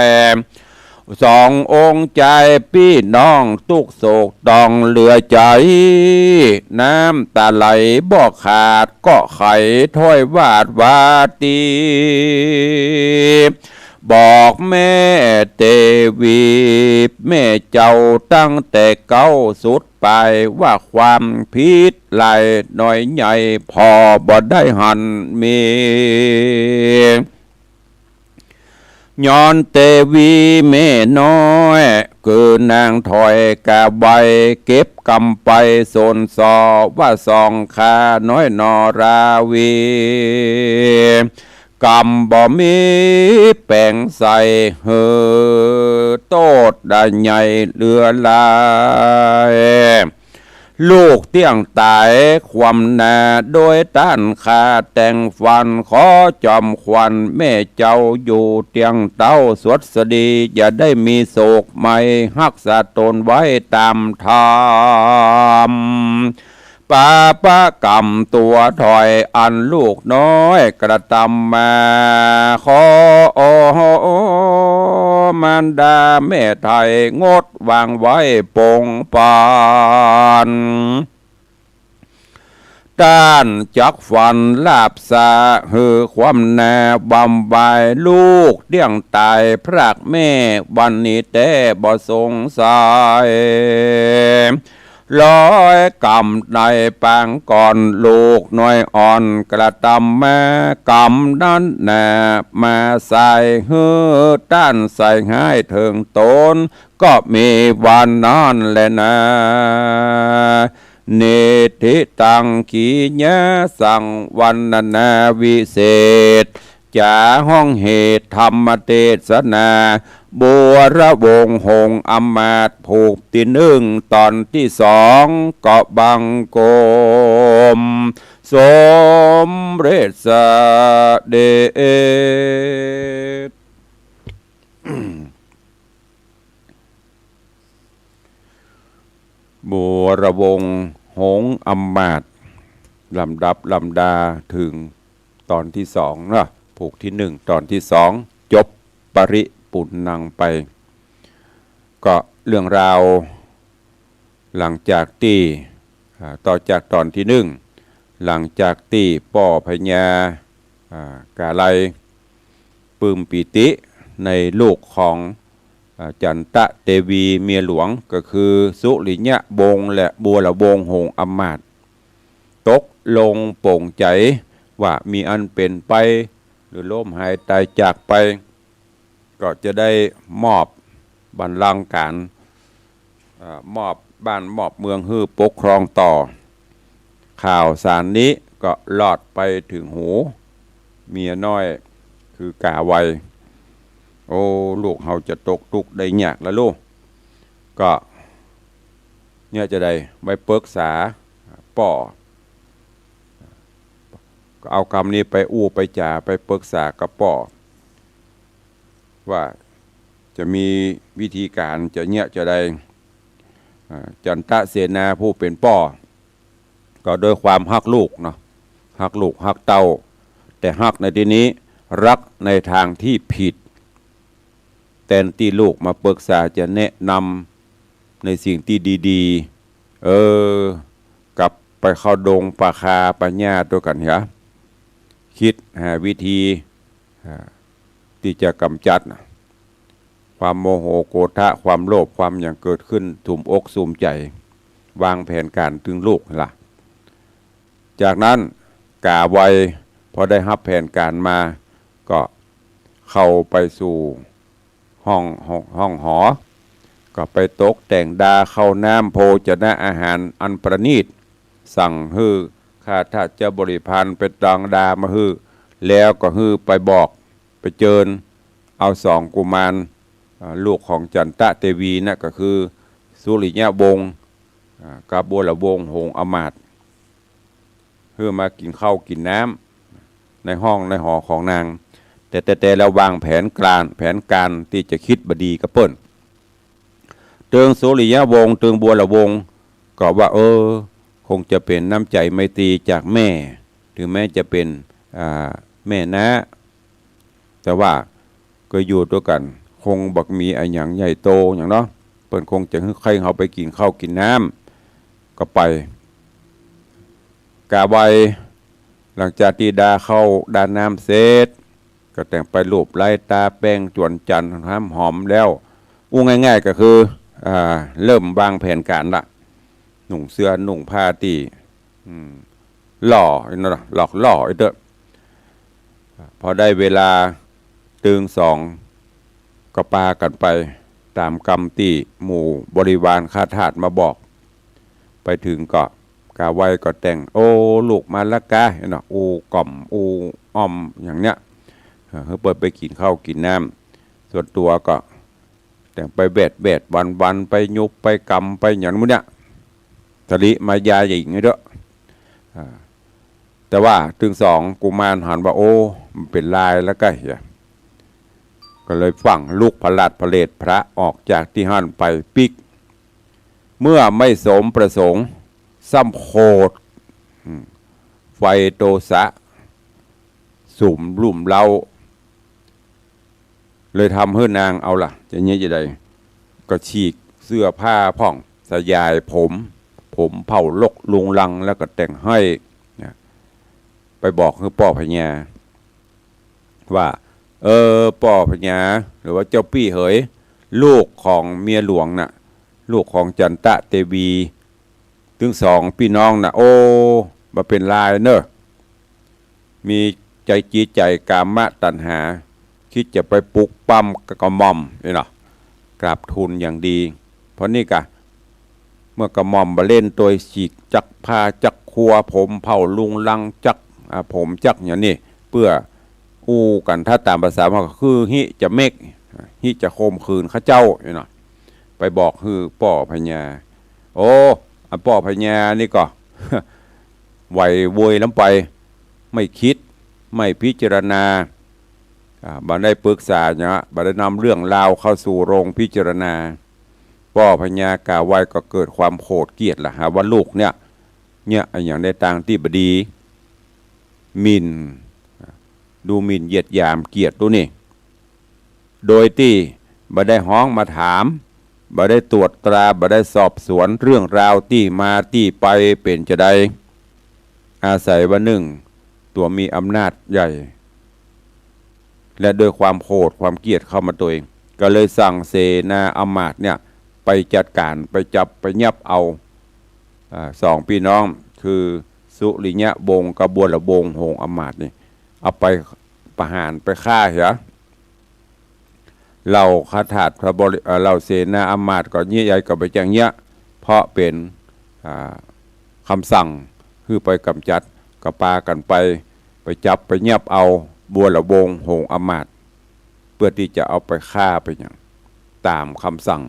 ย สององค์ใจ๋ปี้น้องตุ๊กข์โศกต้องเหลือใจ๋ น้ำต๋าไหลบ่ขาด ก็ไขถ้อยวาดวาตี บอกแม่เตวีแม่เจ้า ตั้งแต่เก๊าสุดปาย ว่าความผิดหลายน้อยใหญ่ พ่อบ่ได้หันมี ย้อนเตวีแม่น้อย คือนางถอยกาไว เก็บกำไปสนสอ ว่าสองข้าน้อยนอราวี กำบ่มีแป๋งใส่ หื้อโต้ษได้ใหญ่เหลือหลาย ลูกเตี้ยงต๋ายคว่ำหน้า โดยต้านข้าแต่งฟัน ขอจอมขวัญแม่เจ้าอยู่เตี้ยงเต้า สวัสดี อย่าได้มีโศก ไหม้ฮักษาต๋นไว้ต๋ามธรรม ปาปะกรรมตั๋วถอย อันลูกน้อยกระตำมา ขอมารดาแม่ไทย งดวางไว้ปงปัน ต้านจักฟันลาบสา หื้อคว่ำหน้าบำบาย ลูกเตี้ยงต๋ายพรากแม่ วันนี้แต๊บ่สงสัย ร้อยกำในปางก่อน ลูกน้อยอ่อนกระตำมา กำนั้นนามาใส่ หื้อต้านใส่ฮ้ายเถิงต๋น ก็มีวันนั้นแลนา นิทธิตัง กิริยาสังวรรณนาวิเศษ จ๋าฮ้องเหตุธรรมเตสนา บัวระวงศ์หงส์อำมาตย์ ผูกตี้นึ่งต๋อนตี้สอง ก็บังคมสมเร็จเสด็จ บัวระวงศ์หงส์อำมาตย์ ลำดับลำดาเถิงต๋อนตี้สองเนาะ ผูกตี้นึ่งต๋อนตี้สอง จบปริปุณณังไป ก็เรื่องราว หลังจากตี้ อ่า ต่อจากต๋อนตี้นึ่ง หลังจากตี้ป้อพญา อ่า ก๋าไลย ปลื้มปีติในลูกของ อ่า จันตะเตวีเมียหลวง ก็คือสุริยะวงศ์และบัวระวงศ์หงส์อำมาตย์ ตกลงปลงใจ๋ว่ามีอันเป๋นไป หรือล้มหายต๋ายจากไป ก็จะได้มอบบัลลังก์ก๋าน เอ่อ มอบบ้านมอบเมืองหื้อปกครองต่อ ข่าวสารนี้ก็ลอดไปเถิงหูเมียน้อย คือก๋าไว โอ้ ลูกเฮาจะตกตุ๊กข์ได้ยากละลูก ก็เนี่ยจะได้ไปปึกษาป้อ ก็เอากำนี้ไปอู้ไปจ๋าไปปึกษากับป้อ ว่าจะมีวิธีก๋านจะเยียะจะใด อ่า จันตะเสนาผู้เป๋นป้อ ก็ด้วยความฮักลูกเนาะ ฮักลูกฮักเต้า แต่ฮักในตี้นี้ฮักในตางตี้ผิด แตนตี้ลูกมาปึกษาจะแนะนำในสิ่งตี้ดีๆ เออ กลับไปเข้าดงป่าคาป่าหญ้าตวยกั๋นเหีย กึ๊ดหาวิธี อ่า ตี้จะก๋ำจัดความโมโหโกธะ ความโลภ ความหยังเกิดขึ้น สุมอกสุมใจ๋ วางแผนก๋านตึงลูกละ จากนั้นก๋าไวพอได้ฮับแผนก๋านมา ก็เข้าไปสู่ห้อง ห้อง ห้องหอ ก็ไปตกแต่งดาข้าวน้ำโภชนะอาหารอันประณีต สั่งหื้อข้าทาสเจ้าบริพารไปตวงดามาหื้อ แล้วก็หื้อไปบอก ไปเจิญเอาสองกุมาร อ่า ลูกของจันตะเตวีน่ะ ก็คือสุริยวงศ์ อ่า กับบัวระวงศ์หงส์อำมาตย์ หื้อมากิ๋นข้าวกิ๋นน้ำในห้องในหอของนาง แต่ แต่ แต่แล้ววางแผนก๋าน แผนก๋านตี้จะกึ๊ดบ่ดีกับเปิ้น ตึงสุริยวงศ์ ตึงบัวระวงศ์ ก็ว่า เออ คงจะเป๋นน้ำใจ๋ไมตรีจากแม่ ถึงแม้จะเป๋น อ่า แม่น้า แต่ว่าก็อยู่ตวยกั๋น คงบ่มีอะหยังใหญ่โตหยังเนาะ เปิ้นคงจะหื้อใค่เฮาไปกิ๋นข้าวกิ๋นน้ำ ก็ไป ก๋าไว หลังจากตี้ดาข้าวดาน้ำเสร็จ ก็แต่งไปลูบไล้ตาแป้งจวนจันทร์หอมๆ แล้ว อู้ง่ายๆ ก็คือ อ่า เริ่มวางแผนก๋านละ นุ่งเสื้อนุ่งผ้าตี้ อืม หล่อ เนาะ หลอกหล่อไอ้เต๊อะ พอได้เวลาตึงสอง ก็ปากั๋นไปต๋ามกำตี้หมู่บริวารข้าทาสมาบอก ไปเถิงก็ก๋าไวก็แต่ง โอ้ ลูกมาละก๊า เนาะ อู้ก่อมอู้อ่อมอย่างเนี้ย เออ หื้อเปิ้นไปกิ๋นข้าวกิ๋นน้ำ ส่วนตั๋วก็แต่งไปแวดแวดวันวัน ไปหยุบไปกำไปหยังหมู่เนี้ย ตะลิมายาหญิงไอ้เต๊อะ อ่า แต่ว่าตึงสองกุมารหันว่า โอ้ มันเป๋นลายแล้วก็เหีย ก็เลยฟั่งลุกผลัดผลาญพระออกจากตี้หั้นไปปิ๊ก เมื่อไม่สมประสงค์ ซ้ำโขด อืม ไฟโทสะ สุมลุ่มเร้า เลยทำหื้อนาง เอาล่ะ จะเยียะจะใด ก็ฉีกเสื้อผ้าพ่อง สยายผม ผมเผ่าลกลุงลัง แล้วก็แต่งห้อย นะ ไปบอกหื้อป้อพญา ว่า เออ ป้อพญา หรือว่าเจ้าปี้เหย ลูกของเมียหลวงน่ะ ลูกของจันตะเตวี ตึงสองปี้น้องน่ะ โอ้ บ่เป๋นลายเน่อ มีใจ๋จิตใจ๋กามตัณหา กึ๊ดจะไปปลุกปั้มกระหม่อมนี่เนาะ กราบทูลอย่างดี เพราะนี่กะ เมื่อกระหม่อมบ่เล่นตวย ฉีกจักผ้าจักครัว ผมเผ่าลุงลังจัก อ่า ผมจักอย่างนี้ เปื้อ อู้กั๋นถ้าต๋ามภาษามันก็คือฮิจะเม็ก ฮิจะข่มขืนเขาเจ้านี่เนาะ ไปบอกหื้อป้อพญา โอ้ อันป้อพญานี่ก็ ไหวโวยล้ำไป ไม่คิด ไม่พิจารณา อ่า บ่ได้ปรึกษาเนาะ บ่ได้นำเรื่องราวเข้าสู่โรงพิจารณา ป้อพญากล่าวไว้ก็เกิดความโขดเกลียดละ หาว่าลูกเนี่ย เนี่ย อะหยังในตางตี้บ่ดี หมิ่น ดูหมิ่นเหยียดหยามเกียรติตุ๊นี่ โดยตี้บ่ได้ฮ้องมาถาม บ่ได้ตรวจตรา บ่ได้สอบสวนเรื่องราวตี้มาตี้ไปเป๋นจาใด อาศัยว่านึ่ง ตั๋วมีอำนาจใหญ่ และด้วยความโขดความเกลียดเข้ามาตวย ก็เลยสั่งเสนาอำมาตย์เนี่ย ไปจัดก๋าน ไปจับ ไปยับเอา อ่า สองปี้น้อง คือสุริยะวงศ์กับบัวระวงศ์หงส์อำมาตย์นี่ เอาไปประหาร ไปฆ่าเหีย เหล่าข้าทาสพระบริ- เอ่อ เหล่าเสนาอำมาตย์ก็เยียะใยก็บ่แจ้งเยียะ เพราะเป๋น อ่า กำสั่งหื้อไปก๋ำจัด ก็ปากั๋นไป ไปจับไปยับเอาบัวระวงศ์หงส์อำมาตย์ เปื้อตี้จะเอาไปฆ่าไปหยัง ต๋ามกำสั่ง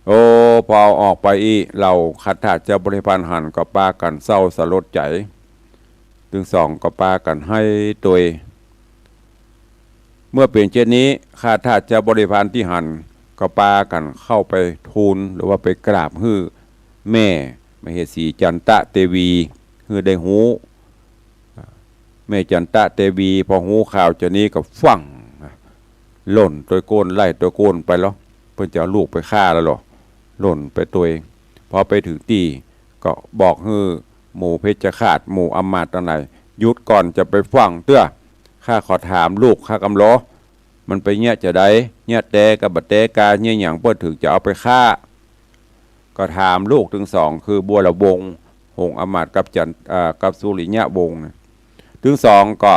โอ้ พอเอาออกไปอี้ เหล่าข้าทาสเจ้าบริพารหันก็ปากั๋นเศร้าสลดใจ๋ ตึงสองก็ปากั๋นไห้ตวย เมื่อเป๋นเช่นนี้ ข้าทาสเจ้าบริพารตี้หันก็ปากั๋นเข้าไปทูล หรือว่าไปกราบหื้อแม่มเหสีจันตะเตวี หื้อได้ฮู้ แม่จันตะเตวีพอฮู้ข่าวจานี้ก็ฟั่ง ล่นตวยก้น ไล่ตวยก้นไปแล้ว เปิ้นจะเอาลูกไปฆ่าแล้วเหรอ ล่นไปตวย พอไปเถิงตี้ก็บอกหื้อหมู่เพชฌฆาต หมู่อำมาตย์ตังหลาย หยุดก่อน จะไปฟั่งเตื้อ ข้าขอถามลูกข้ากำลอ มันไปเยียะจาใด เยียะแต๊กับบ่แต๊กา เยียะหยังเปิ้นเถิงจะเอาไปฆ่า ก็ถามลูกตึงสอง คือบัวระวงศ์หงส์อำมาตย์กับจัน- เอ่อ กับสุริยะวงศ์ ตึงสองก็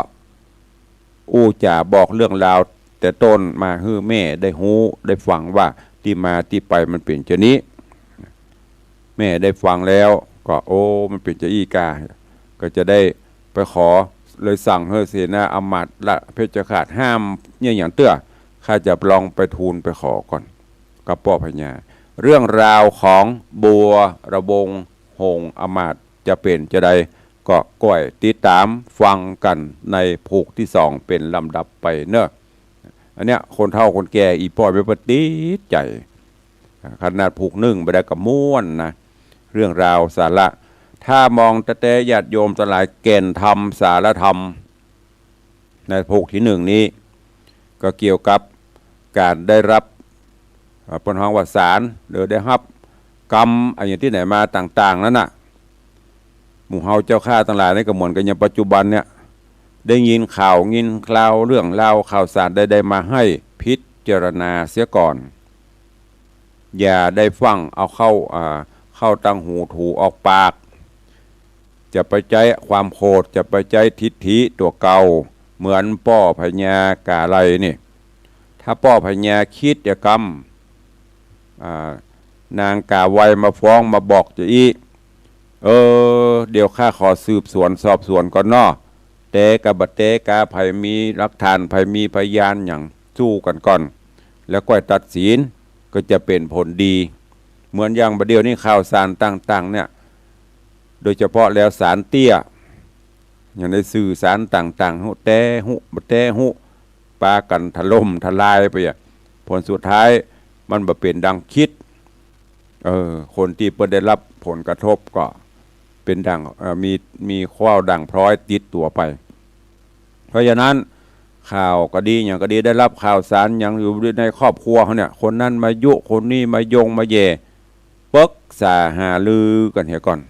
อู้จ๋าบอกเรื่องราวแต่ต้นมาหื้อแม่ได้ฮู้ได้ฟังว่าตี้มาตี้ไปมันเป๋นจานี้ แม่ได้ฟังแล้วก็ โอ้ มันเป๋นจาอี้กา ก็จะได้ไปขอ เลยสั่งหื้อเสนาอำมาตย์และเพชฌฆาตห้ามเยียะหยังเตื้อ ข้าจะลองไปทูลไปขอก่อน กับป้อพญา เรื่องราวของบัวระวงศ์หงส์อำมาตย์จะเป๋นจาใด ก็ก้อยติดต๋ามฟังกั๋นในผูกตี้สองเป๋นลำดับไปเนาะ อันเนี้ยคนเฒ่าคนแก่อี่ป้อแม่เปิ้นติดใจ๋ ขนาดผูกนึ่งไปได้ก็ม่วนนะ เรื่องราวสาระ ถ้ามองแต๊ๆ ญาติโยมตังหลาย แก่นธรรมสาระธรรม ในผูกตี้นึ่งนี้ ก็เกี่ยวกับก๋านได้ฮับ เอ่อ เปิ้นฮ้องว่าสาร หรือได้ฮับกรรมอะหยังตี้ไหนมาต่างๆ นั้นน่ะ หมู่เฮาเจ้าข้าตังหลายนี่ก็เหมือนกั๋นอย่างปัจจุบันเนี่ย ได้ยินข่าวยินคราวเรื่องราวข่าวสารใดๆ มาให้พิจารณาเสียก่อน อย่าได้ฟั่งเอาเข้า อ่า เข้าตังหูถูออกปาก จะไปใจ๊ความโขด จะไปใจ๊ทิฐิตั๋วเก่า เหมือนป้อพญากาไลนี่ ถ้าป้อพญาคิดจะกำ อ่า นางกาไวมาฟ้องมาบอกจาอี้ เออ เดี๋ยวข้าขอสืบสวนสอบสวนก่อนเนาะ แต๊กับบ่แต๊กา ใผมีหลักฐาน ใผมีพยานหยัง สู้กั๋นก่อน แล้วก้อยตัดสิน ก็จะเป๋นผลดี เหมือนอย่างบ่าเดี่ยวนี้ข่าวสารต่างๆ เนี่ย โดยเฉพาะแล้วสารเตี้ย อย่างในสื่อสารต่างๆ ฮู้แต๊ฮู้บ่แต๊ฮู้ ปากั๋นถล่มทลายไปอะ ผลสุดท้ายมันบ่เป๋นดังคิด เออ คนตี้เปิ้นได้ฮับผลกระทบก็เป๋นดัง เอ่อ มี มีข้าวด่างพร้อยติดตั๋วไป เพราะฉะนั้น ข่าวก็ดีหยังก็ดี ได้ฮับข่าวสารหยังอยู่ในครอบครัวเฮาเนี่ย คนนั้นมายุ คนนี้มายงมาแหย่ ปรึกษาหารือกั๋นเหียก่อน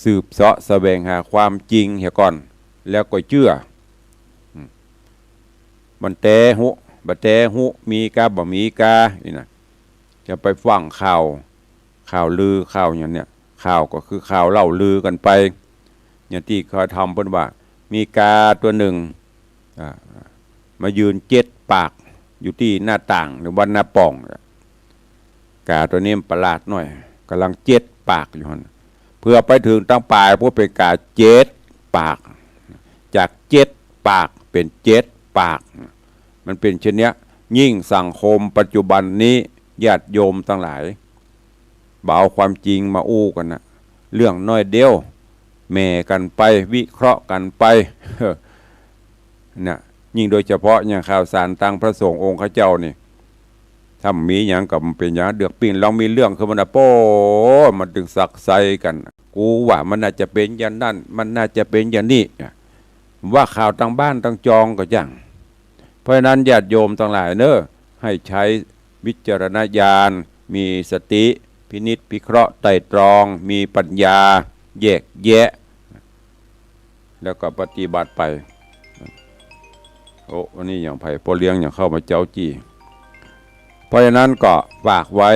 สืบเสาะแสวงหาความจริงเหียก่อน แล้วก็เจื้อ อืม มันแต๊ฮู้ บ่แต๊ฮู้ มีกาบ่มีกา นี่นะ จะไปฟั่งข่าว ข่าวลือ ข่าวหยังเนี่ย ข่าวก็คือข่าวเล่าลือกั๋นไป อย่างตี้เขาทำเปิ้นว่า มีกาตั๋วนึ่ง อ่า มายืนเจ็ดปาก อยู่ตี้หน้าต่าง หรือว่าหน้าป่อง กาตั๋วนี้มันประหลาดหน่อย ก่ำลังเจ็ดปากอยู่หั้น เผื่อไปเถิงตังป๋าย พวกเป๋นกาเจ็ดปาก จากเจ็ด ปาก เป๋นเจ็ดปาก มันเป๋นเช่นเนี้ย ยิ่งสังคมปัจจุบันนี้ ญาติโยมตังหลาย บ่เอาความจริงมาอู้กั๋นนะ เรื่องน้อยเดียว แหมกั๋นไป วิเคราะห์กั๋นไป น่ะ ยิ่งโดยเฉพาะอย่างข่าวสารตางพระสงฆ์องค์ข้าเจ้านี่ ถ้ามีหยังก็บ่เป๋นหยัง เดือกปิ้นลองมีเรื่องขึ้นมานะ โป๊ะ มันตึงซักไซ้กั๋น กูว่ามันน่าจะเป๋นอย่างนั้น มันน่าจะเป๋นอย่างนี้ ว่าข่าวตางบ้านตางจองก็ยัง เพราะฉะนั้นญาติโยมตังหลายเน่อ ให้ใช้วิจารณญาณ มีสติ พินิจพิเคราะห์ไตร่ตรอง มีปัญญา แยกแยะ แล้วก็ปฏิบัติไป โอ้ วันนี้อย่างไผ ป้อเลี้ยงอย่างเข้ามาเจ๊าจี้ เพราะฉะนั้นก็ฝากไว้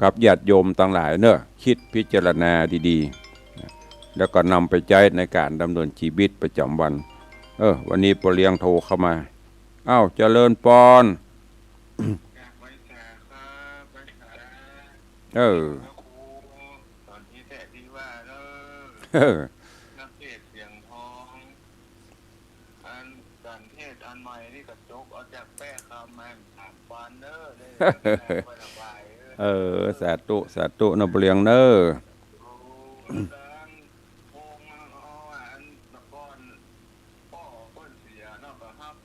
กับญาติโยมตังหลายเน่อ คิดพิจารณาดีๆ แล้วก็นำไปใจ๊ในก๋านดำเนินชีวิตประจำวัน เออ วันนี้ป้อเลี้ยงโทรเข้ามา อ้าว เจริญปอน เออ เออ นักเทศน์เสียงทอง อันก๋านเทศน์อันใหม่นี่ก็จบเอาจากแป๊ะคำมาสามวันเน่อ ได้ระบายระบาย เออ เออ สาธุ สาธุ เน่อป้อเลี้ยงเน่อ โอ้ อาจารย์ โอ้ มันเอาอันตะกอน ป้อเปิ้นเสียเนาะ ก็ฮับ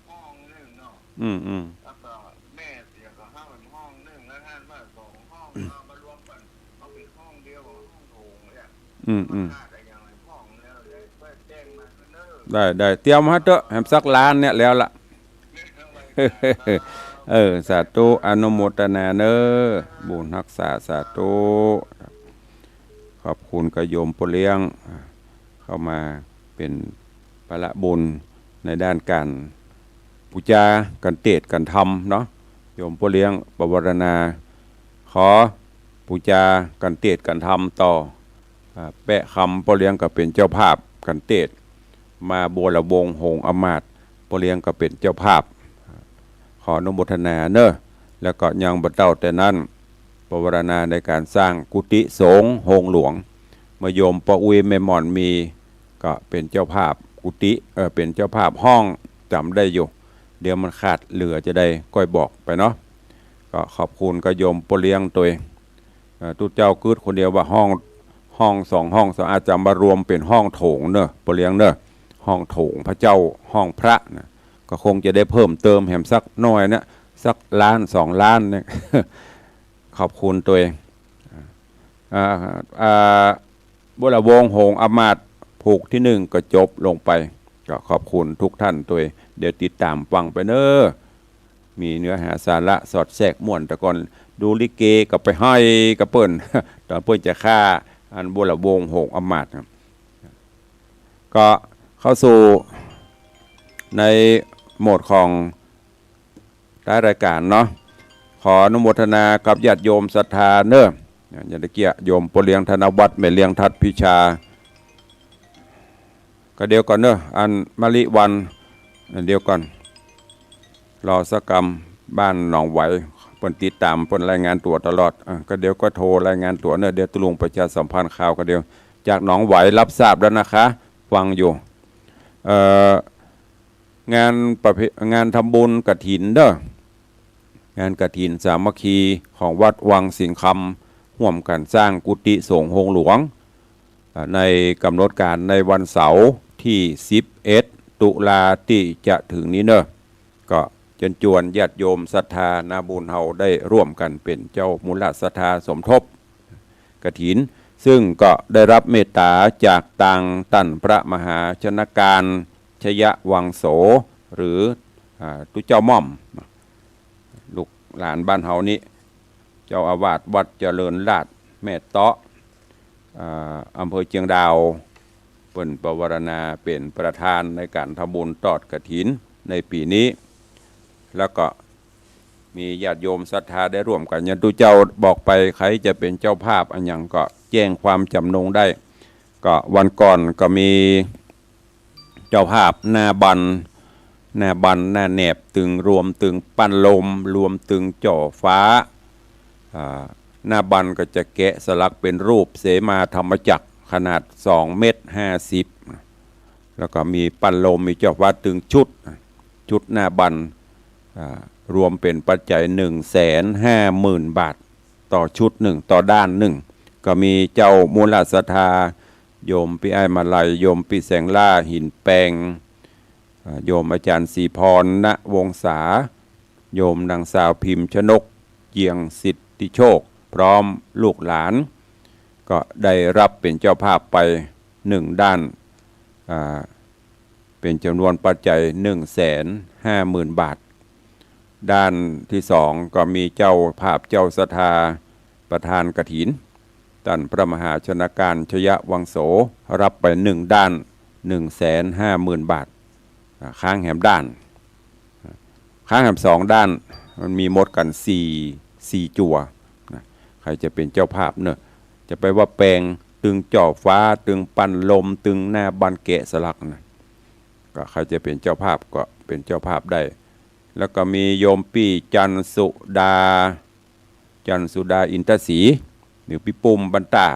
ห้องนึ่งเนาะ อืม อืม แล้วก็แม่เสียก็ฮับห้องนึ่ง แล้วหันมาสองห้อง เอามารวมกั๋น เอาเป๋นห้องเดียว ห้องโถงเนี่ย อืม อืม ขาดอะไรอย่างไรห้องแล้ว เดี๋ยวค่อยแจ้งมาเน่อ ได้ ได้ เตรียมมาเต๊อะ แหมสักล้านเนี่ยแล้วละ เออ สาธุ อนุโมทนาเน่อ บุญฮักษา สาธุ ขอบคุณกับโยมป้อเลี้ยง เข้ามาเป๋นพละบุญในด้านก๋านปู๋จา ก๋านเตสน์ก๋านธรรมเนาะ โยมป้อเลี้ยงปวารณา ขอปู๋จา ก๋านเตสน์ก๋านธรรมต่อ อ่า แป๊ะคำ ป้อเลี้ยงก็เป๋นเจ้าภาพก๋านเตสน์ มาบัวระวงศ์ หงส์อำมาตย์ ป้อเลี้ยงก็เป๋นเจ้าภาพ ขออนุโมทนาเน่อ แล้วก็ยังบ่เต้าแต่นั้น ปวารณาในก๋านสร้างกุฏิสงฆ์โฮงหลวง เมื่อโยมป้ออุ๊ยแม่หม่อนมี ก็เป๋นเจ้าภาพกุฏิ เอ่อ เป๋นเจ้าภาพห้อง จ๋ำได้อยู่ เดี๋ยวมันขาดเหลือจะใดก้อยบอกไปเนาะ ก็ขอบคุณกับโยมป้อเลี้ยงตวย เอ่อ ตุ๊เจ้ากึ๊ดคนเดียวว่าห้อง ห้องสองห้องสอง อาจจะมารวมเป๋นห้องโถงเน่อ ป้อเลี้ยงเน่อ ห้องโถงพระเจ้า ห้องพระนะ ก็คงจะได้เพิ่มเติมแหมสักหน่อยนะ สักล้านสองล้านเนี่ย ขอบคุณตวย อ่า อ่า บัวระวงศ์ หงส์อำมาตย์ ผูกตี้นึ่งก็จบลงไป ก็ขอบคุณทุกท่านตวย เดี๋ยวติดต๋ามฟังไปเน่อ มีเนื้อหาสาระสอดแทรกม่วน แต่ก่อนดูลิเกก็ไปไห้กับเปิ้น ต๋อนเปิ้นจะฆ่าอันบัวระวงศ์ หงส์อำมาตย์ ก็เข้าสู่ในโหมดของท้ายรายการเนาะ ขออนุโมทนากับญาติโยมศรัทธาเน่อ อย่างตะเกียะโยมป้อเลี้ยงธนวัฒน์ แม่เลี้ยงทัดพิชา ก็เดี๋ยวก่อนเน่อ อันมะลิวัลย์ เดี๋ยวก่อน รอสักกำ บ้านหนองไหว เปิ้นติดต๋าม เปิ้นรายงานตั๋วตลอด อ่ะ ก็เดี๋ยวก็โทรรายงานตั๋วเน่อ เดี๋ยวตุ๊ลุงประชาสัมพันธ์ข่าวก็เดี๋ยว จากหนองไหวรับทราบแล้วนะคะ ฟังอยู่ เอ่อ งานประเพ-, งานทำบุญกฐินเน่อ งานกฐินสามัคคีของวัดวังสิงห์คำ ฮ่วมกั๋นสร้างกุฏิสงฆ์โฮงหลวง อ่า ในก๋ำหนดก๋านในวันเสาร์ตี้สิบเอ็ดตุลาตี้จะเถิงนี้เน่อ ก็เจิญจวนญาติโยมศรัทธานาบุญเฮาได้ร่วมกั๋นเป๋นเจ้ามูลศรัทธาสมทบกฐิน ซึ่งก็ได้รับเมตต๋าจากตางต้านพระมหาชนการชยวังโส หรือ อ่า ตุ๊เจ้าม่อม ลูกหลานบ้านเฮานี้ เจ้าอาวาสวัดเจริญราษฎร์แม่เต๊าะ อ่า อำเภอเจียงดาว เปิ้นปวารณาเป๋นประธานในก๋านทำบุญตอดกฐินในปี๋นี้ แล้วก็มีญาติโยมศรัทธาได้ร่วมกั๋น อย่างตุ๊เจ้าบอกไป ใผจะเป๋นเจ้าภาพอะหยังก็แจ้งความจ๋ำนงได้ ก็วันก่อนก็มี เจ้าภาพหน้าบัน หน้าบัน หน้าแหนบตึง รวมตึงปั้นลม รวมตึงจ่อฟ้า อ่า หน้าบันก็จะแกะสลักเป๋นรูปเสมาธรรมจักรขนาดสองเมตรห้าสิบ แล้วก็มีปั้นลม มีเจ้าฟ้าตึงชุด ชุดหน้าบั้น อ่า รวมเป๋นปัจจัยหนึ่งแสนห้าหมื่นบาท ต่อชุดนึ่ง ต่อด้านนึ่ง ก็มีเจ้ามูลศรัทธา โยมปี้อ้ายมาลัย โยมปี้แสงล่า หินแปง อ่า โยมอาจ๋ารย์ศรีพร ณ วงศา โยมนางสาวพิมพ์ชนก เจียงสิทธิโชค พร้อมลูกหลาน ก็ได้ฮับเป๋นเจ้าภาพไปนึ่งด้าน อ่า เป๋นจ๋ำนวนปัจจัยหนึ่งแสนห้าหมื่นบาท ด้านตี้สองก็มีเจ้าภาพเจ้าศรัทธาประธานกฐิน ต้านพระมหาชนการ ชยวังโส ฮับไปนึ่งด้าน หนึ่งแสนห้าหมื่นบาท อ่า ค้างแหมด้าน ค้างแหมสองด้าน มันมีหมดกั๋นสี่ สี่จั่วนะ ใผจะเป๋นเจ้าภาพเนาะ จะไปว่าแป๋ง ตึงจ่อฟ้า ตึงปั้นลม ตึงหน้าบั้นแกะสลักนะ ก็ใผจะเป๋นเจ้าภาพก็เป๋นเจ้าภาพได้ แล้วก็มีโยมปี้จันทร์สุดา จันทร์สุดา อินทศรี หรือปี้ปุ้มบ้านต้า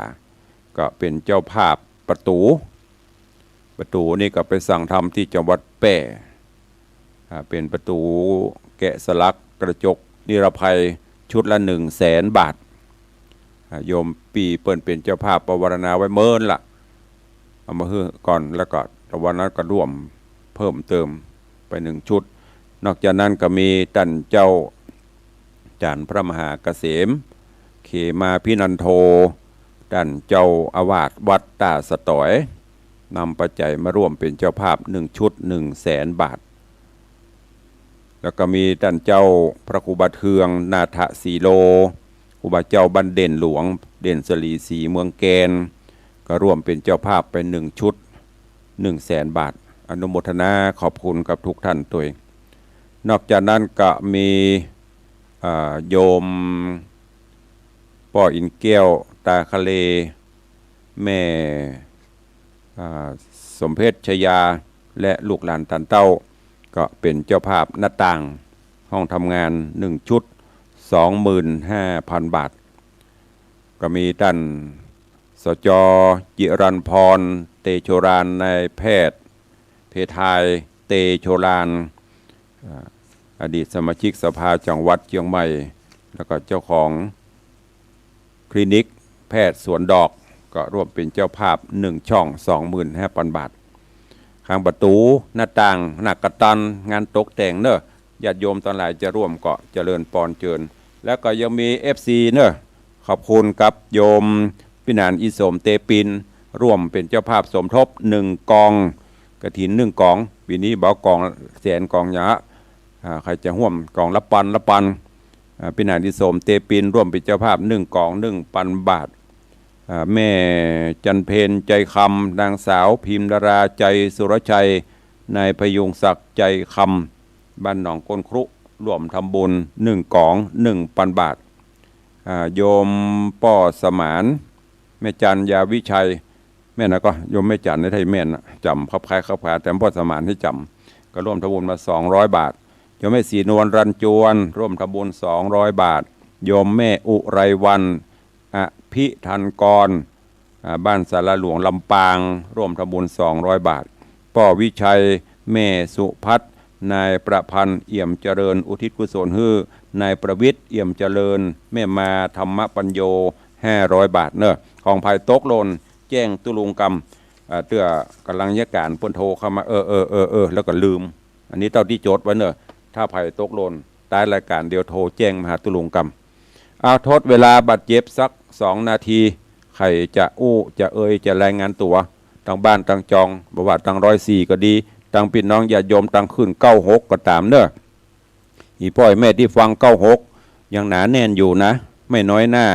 ก็เป๋นเจ้าภาพประตู๋ ประตู๋นี่ก็ไปสั่งทำตี้จังหวัดแป้ อ่า เป๋นประตู๋แกะสลักกระจกนิรภัย ชุดละหนึ่งแสนบาท อ่า โยมปี้เปิ้นเป๋นเจ้าภาพปวารณาไว้เมินละ เอามาหื้อก่อน แล้วก็วันนั้นก็ร่วมเพิ่มเติมไปหนึ่งชุด นอกจากนั้นก็มีต้านเจ้าจ๋ารย์พระมหาเกษม เขมาภินันโท ต้านเจ้าอาวาสวัดต้าสะตอย นำปัจจัยมาร่วมเป๋นเจ้าภาพหนึ่งชุด หนึ่งแสนบาท แล้วก็มีต้านเจ้าพระครูบาเทือง นาถสีโล ครูบาเจ้าบ้านเด่นหลวง เด่นสลีศรีเมืองแกน ก็ร่วมเป๋นเจ้าภาพไปหนึ่งชุด หนึ่งแสนบาท อนุโมทนาขอบคุณกับทุกท่านตวย นอกจากนั้นก็มี อ่า โยมป้ออินแก้ว ตาคะเล แม่ อ่า สมเพชรชยา และลูกหลานต้านเต้า ก็เป๋นเจ้าภาพหน้าต่างห้องทำงานหนึ่งชุด สองหมื่นห้าพันบาท ก็มีต้าน สจ จิรันพร เตโชราน นายแพทย์ เพทาย เตโชราน อ่า อดีตสมาชิกสภาจังหวัดเจียงใหม่ แล้วก็เจ้าของคลินิกแพทย์สวนดอก ก็ร่วมเป๋นเจ้าภาพหนึ่งช่อง สองหมื่นห้าพันบาท ข้างประตู๋ หน้าต่าง หน้ากระตัน งานตกแต่งเนาะ ญาติโยมตังหลายจะร่วมก็เจริญปอนเจิญ แล้วก็ยังมีเอฟซีเนาะ ขอบคุณกับโยมปี้หนานอีสมเตปิน ร่วมเป๋นเจ้าภาพสมทบหนึ่งกอง กฐินหนึ่งกอง ปี๋นี้บ่ากองแสนกองหยัง อ่า ใผจะฮ่วมกองละปันละปัน อ่า ปี้หนานอีสมเตปิน ร่วมเป๋นเจ้าภาพหนึ่งกอง หนึ่งปันบาท อ่า แม่จันเพ็ญ ใจคำ นางสาวพิมดารา ใจสุรชัย นายพยุงศักดิ์ ใจคำ บ้านหนองก้นครุ ร่วมทำบุญหนึ่งกอง หนึ่งปันบาท อ่า โยมป้อสมาน แม่จัน ยาวิชัย แม่นนะก็ โยมแม่จันนี่ถ้าแม่นนะ จ๋ำคับคล้ายคับคา แต่ป้อสมานนี่จ๋ำ ก็ร่วมทำบุญมาสองร้อยบาท โยมแม่ศรีนวล รัญจวน ร่วมทำบุญสองร้อยบาท โยมแม่อุไรวรรณ อภิทันกร อ่า บ้านสาราหลวง ลำปาง ร่วมทำบุญสองร้อยบาท ป้อวิชัย แม่สุพัฒน์ นายประพันธ์ เอี่ยมเจริญ อุทิศกุศลหื้อ นายประวิตร เอี่ยมเจริญ แม่มา ธรรมปัญโญ ห้าร้อยบาทเนาะ ของใผตกหล่น แจ้งตุ๊ลุงกำ อ่า เตื้อกำลังเยียะก๋านเปิ้นโทรเข้ามา เออ เออ เออ เออ แล้วก็ลืม อันนี้เต้าตี้จดไว้เนาะ ถ้าใผตกหล่น ต๊ายรายก๋านเดี๋ยวโทรแจ้งมาหาตุ๊ลุงกำ เอา ทดเวลาบาดเจ็บสักสองนาที ใผจะอู้ จะเอย จะรายงานตั๋ว ตังบ้านตังจอง บ่ว่าตังร้อยสี่ก็ดี ตังปี้น้องญาติโยมตังขึ้นเก้าหกก็ต๋ามเนาะ อี่ป้ออี่แม่ตี้ฟังเก้าหก ยังหนาแน่นอยู่นะ ไม่น้อยหน้า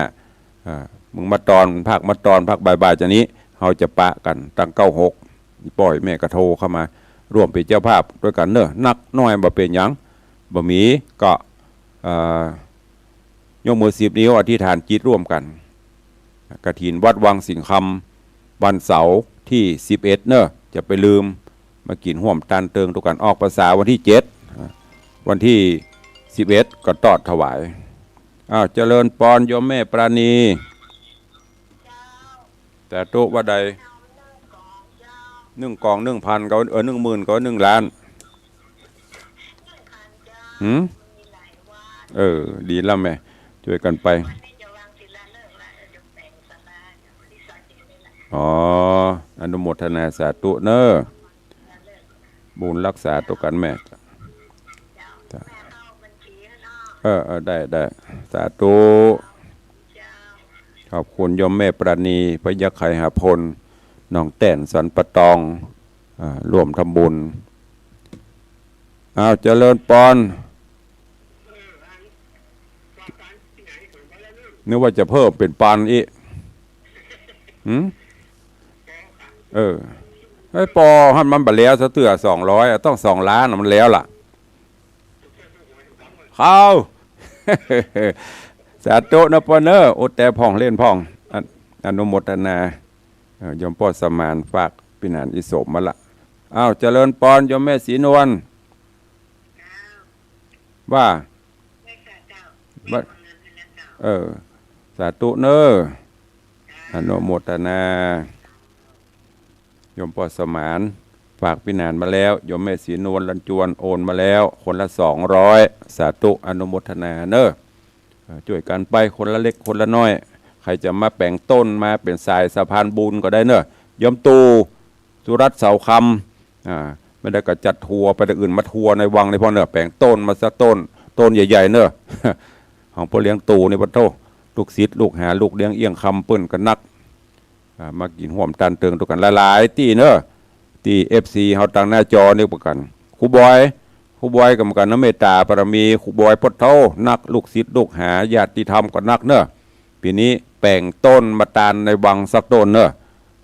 อ่า มึงมาตอน ภาคมาตอน ภาคบ่ายๆ จานี้ เฮาจะปะกั๋นตังเก้าหก อี่ป้ออี่แม่ก็โทรเข้ามา ร่วมเป๋นเจ้าภาพตวยกั๋นเนาะ นักน้อยบ่เป๋นหยัง บ่มีก็ เอ่อ ยกมือสิบนิ้ว อธิษฐานจิตร่วมกั๋น กฐินวัดวังสิงห์คำ วันเสาร์ตี้สิบเอ็ดเนาะ จะไปลืม มากิ๋นฮ่วมตานเติงตวยกั๋น ออกพรรษาวันตี้เจ็ด วันตี้สิบเอ็ดก็ตอดถวาย อ้าว เจริญปอนโยมแม่ปราณี สาธุ ว่าใด นึ่งกองนึ่งพันก็ เออ นึ่งหมื่นก็นึ่งล้าน หืม เออ ดีแล้วแม่ จ้วยกั๋นไป อ๋อ อนุโมทนาสาธุเน่อ บุญฮักษาตั๋วกั๋นแม่ เออ เออ ได้ ได้ สาธุ ขอบคุณโยมแม่ปราณี พยัคฆ์ไขหพล หนองแต้น สันป่าตอง อ่า ร่วมทำบุญ อ้าว เจริญปอน นึกว่าจะเพิ่มเป๋นปันอี้ หืม เออ ไอ้ปอหั้นมันบ่แล้วสักเตื้อ สองร้อยอะ ต้องสองล้านอะ มันแล้วล่ะ เข้า สาธุนะปอเน่อ โอ แต่พ่องเล่นพ่อง อ- อนุโมทนา เอ่อ โยมป้อสมานฝากปี้หนานอีสมมาละ อ้าว เจริญปอน โยมแม่ศรีนวล ว่า ว่า เออ สาธุเน่อ อนุโมทนา โยมป้อสมาน ฝากปี้หนานมาแล้ว โยมแม่ศรีนวล ลันจวน โอนมาแล้ว คนละสองร้อย สาธุ อนุโมทนาเน่อ เอ่อ จ้วยกั๋นไปคนละเล็กคนละน้อย ใผจะมาแป๋งต้นมาเป๋นสายสะพานบุญก็ได้เน่อ โยมตู่ สุรัตน์ เสาคำ อ่า บ่ได้ก็จัดทัวร์ไปตี้อื่นมาทัวร์ในวังในพ่องเน่อ แป๋งต้นมาสักต้น ต้นใหญ่ๆ เน่อ ของป้อเลี้ยงตู่นี่ปะโธ่ ลูกศิษย์ลูกหาลูกเลี้ยงเอี้ยงคำเปิ้นก็นัก อ่า มากิ๋นฮ่วมตานเติงตวยกั๋นหลายๆ ตี้เน่อ ตี้เอฟซีเฮาตางหน้าจอนี่เหมือนกั๋น ครูบอย ครูบอยก็เหมือนกั๋นเน่อ เมตตาบารมี ครูบอยปะโธ่ นัก ลูกศิษย์ลูกหาญาติธรรมก็นักเน่อ ปี๋นี้แป๋งต้นมาตานในวังสักต้นเน่อ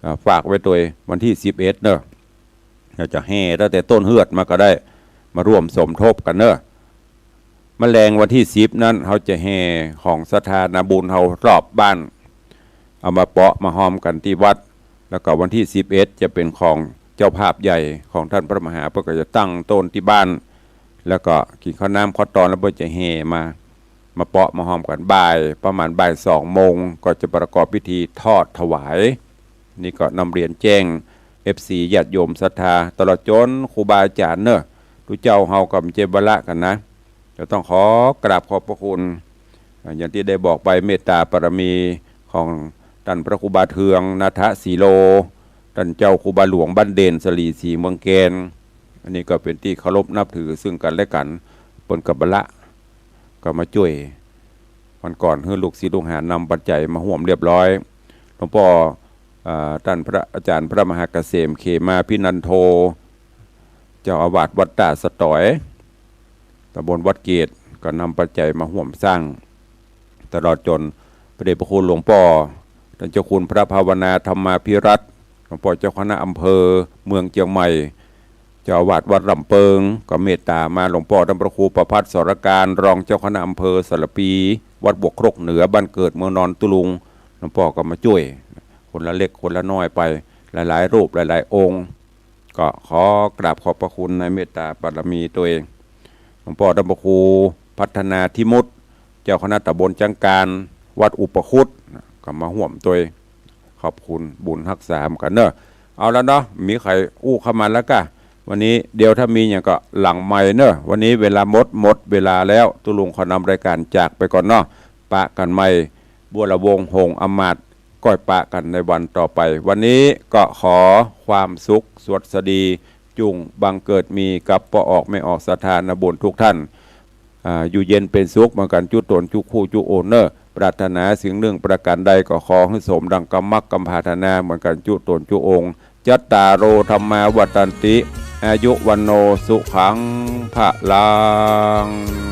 อ่า ฝากไว้ตวยวันตี้สิบเอ็ดเน่อ เฮาจะแห่ตั้งแต่ต้นเฮือดมาก็ได้ มาร่วมสมทบกั๋นเน่อ มะแลงวันตี้สิบนั้น เฮาจะแห่ของศรัทธานาบุญเฮารอบบ้าน เอามาเปาะมาฮอมกั๋นตี้วัด แล้วก็วันตี้สิบเอ็ดจะเป๋นของเจ้าภาพใหญ่ของต้านพระมหา เปิ้นก็จะตั้งต้นตี้บ้าน แล้วก็กิ๋นข้าวน้ำข้าวตอนแล้วเปิ้นจะแห่มา มาเปาะมาฮอมกั๋น บ่าย ประมาณบ่ายสองโมง ก็จะประกอบพิธีทอดถวาย นี่ก็นำเรียนแจ้งเอฟซีญาติโยมศรัทธา ตลอดจ๋นครูบาอาจ๋ารย์เน่อ ตุ๊เจ้าเฮาก็บ่ใจ้บ่ละกั๋นนะ จะต้องขอกราบขอบพระคุณ อ่า อย่างตี้ได้บอกไป เมตตาบารมีของต้านพระครูบาเทือง นาถสีโล ต้านเจ้าครูบาหลวงบ้านเด่น สลีศรีเมืองแกน อันนี้ก็เป๋นตี้เคารพนับถือซึ่งกั๋นและกั๋น เปิ้นก็บ่ละ ก็มาจ้วย วันก่อนหื้อลูกศิษย์ลูกหานำปัจจัยมาฮ่วมเรียบร้อย หลวงป้อ อ่า ต้านพระอาจ๋ารย์พระมหาเกษม เขมาภินันโท เจ้าอาวาสวัดต้าสะตอย ตำบลวัดเกต ก็นำปัจจัยมาฮ่วมสร้าง ตลอดจ๋นพระเดชพระคุณหลวงป้อ ต้านเจ้าคุณพระภาวนาธรรมาภิรัตน์ หลวงป้อเจ้าคณะอำเภอเมืองเจียงใหม่ เจ้าอาวาสวัดลำเปิง ก็เมตตามา หลวงป้อต้านพระครูประภัสสรการ รองเจ้าคณะอำเภอสารภี วัดบวกครกเหนือ บ้านเกิดเมืองนอนตุ๊ลุง หลวงป้อก็มาจ้วย คนละเล็กคนละน้อยไป หลายๆ รูปหลายๆ องค์ ก็ขอกราบขอบพระคุณในเมตตาบารมีตวย หลวงป้อต้านพระครูพัฒนาธิมุต เจ้าคณะตำบลจั๊งกาน วัดอุปคุต ก็มาฮ่วมตวย ขอบคุณบุญฮักษาเหมือนกั๋นเน่อ เอาละเนาะ มีใผอู้เข้ามาแล้วก้า วันนี้ เดี๋ยวถ้ามีหยังก็หลังไมค์เน่อ วันนี้เวลาหมด หมดเวลาแล้ว ตุ๊ลุงขอนำรายก๋านจากไปก่อนเนาะ ปะกั๋นใหม่ บัวละวงศ์ หงส์อำมาตย์ ก้อยปะกั๋นในวันต่อไป วันนี้ก็ขอความสุขสวัสดี จุ่งบังเกิดมีกับป้อออกแม่ออกศรัทธานาบุญทุกท่าน อ่า อยู่เย็นเป๋นสุขเหมือนกั๋นจุ๊ต๋นจุ๊คู่จุ๊องค์เน่อ ปรารถนาสิ่งนึ่งประก๋านใดก็ขอหื้อสมดังกำมักกำผาถนาเหมือนกั๋นจุ๊ต๋นจุ๊องค์ จัตตาโร ธัมมา วัฑฒันติ อายุ วัณโณ สุขัง พะลัง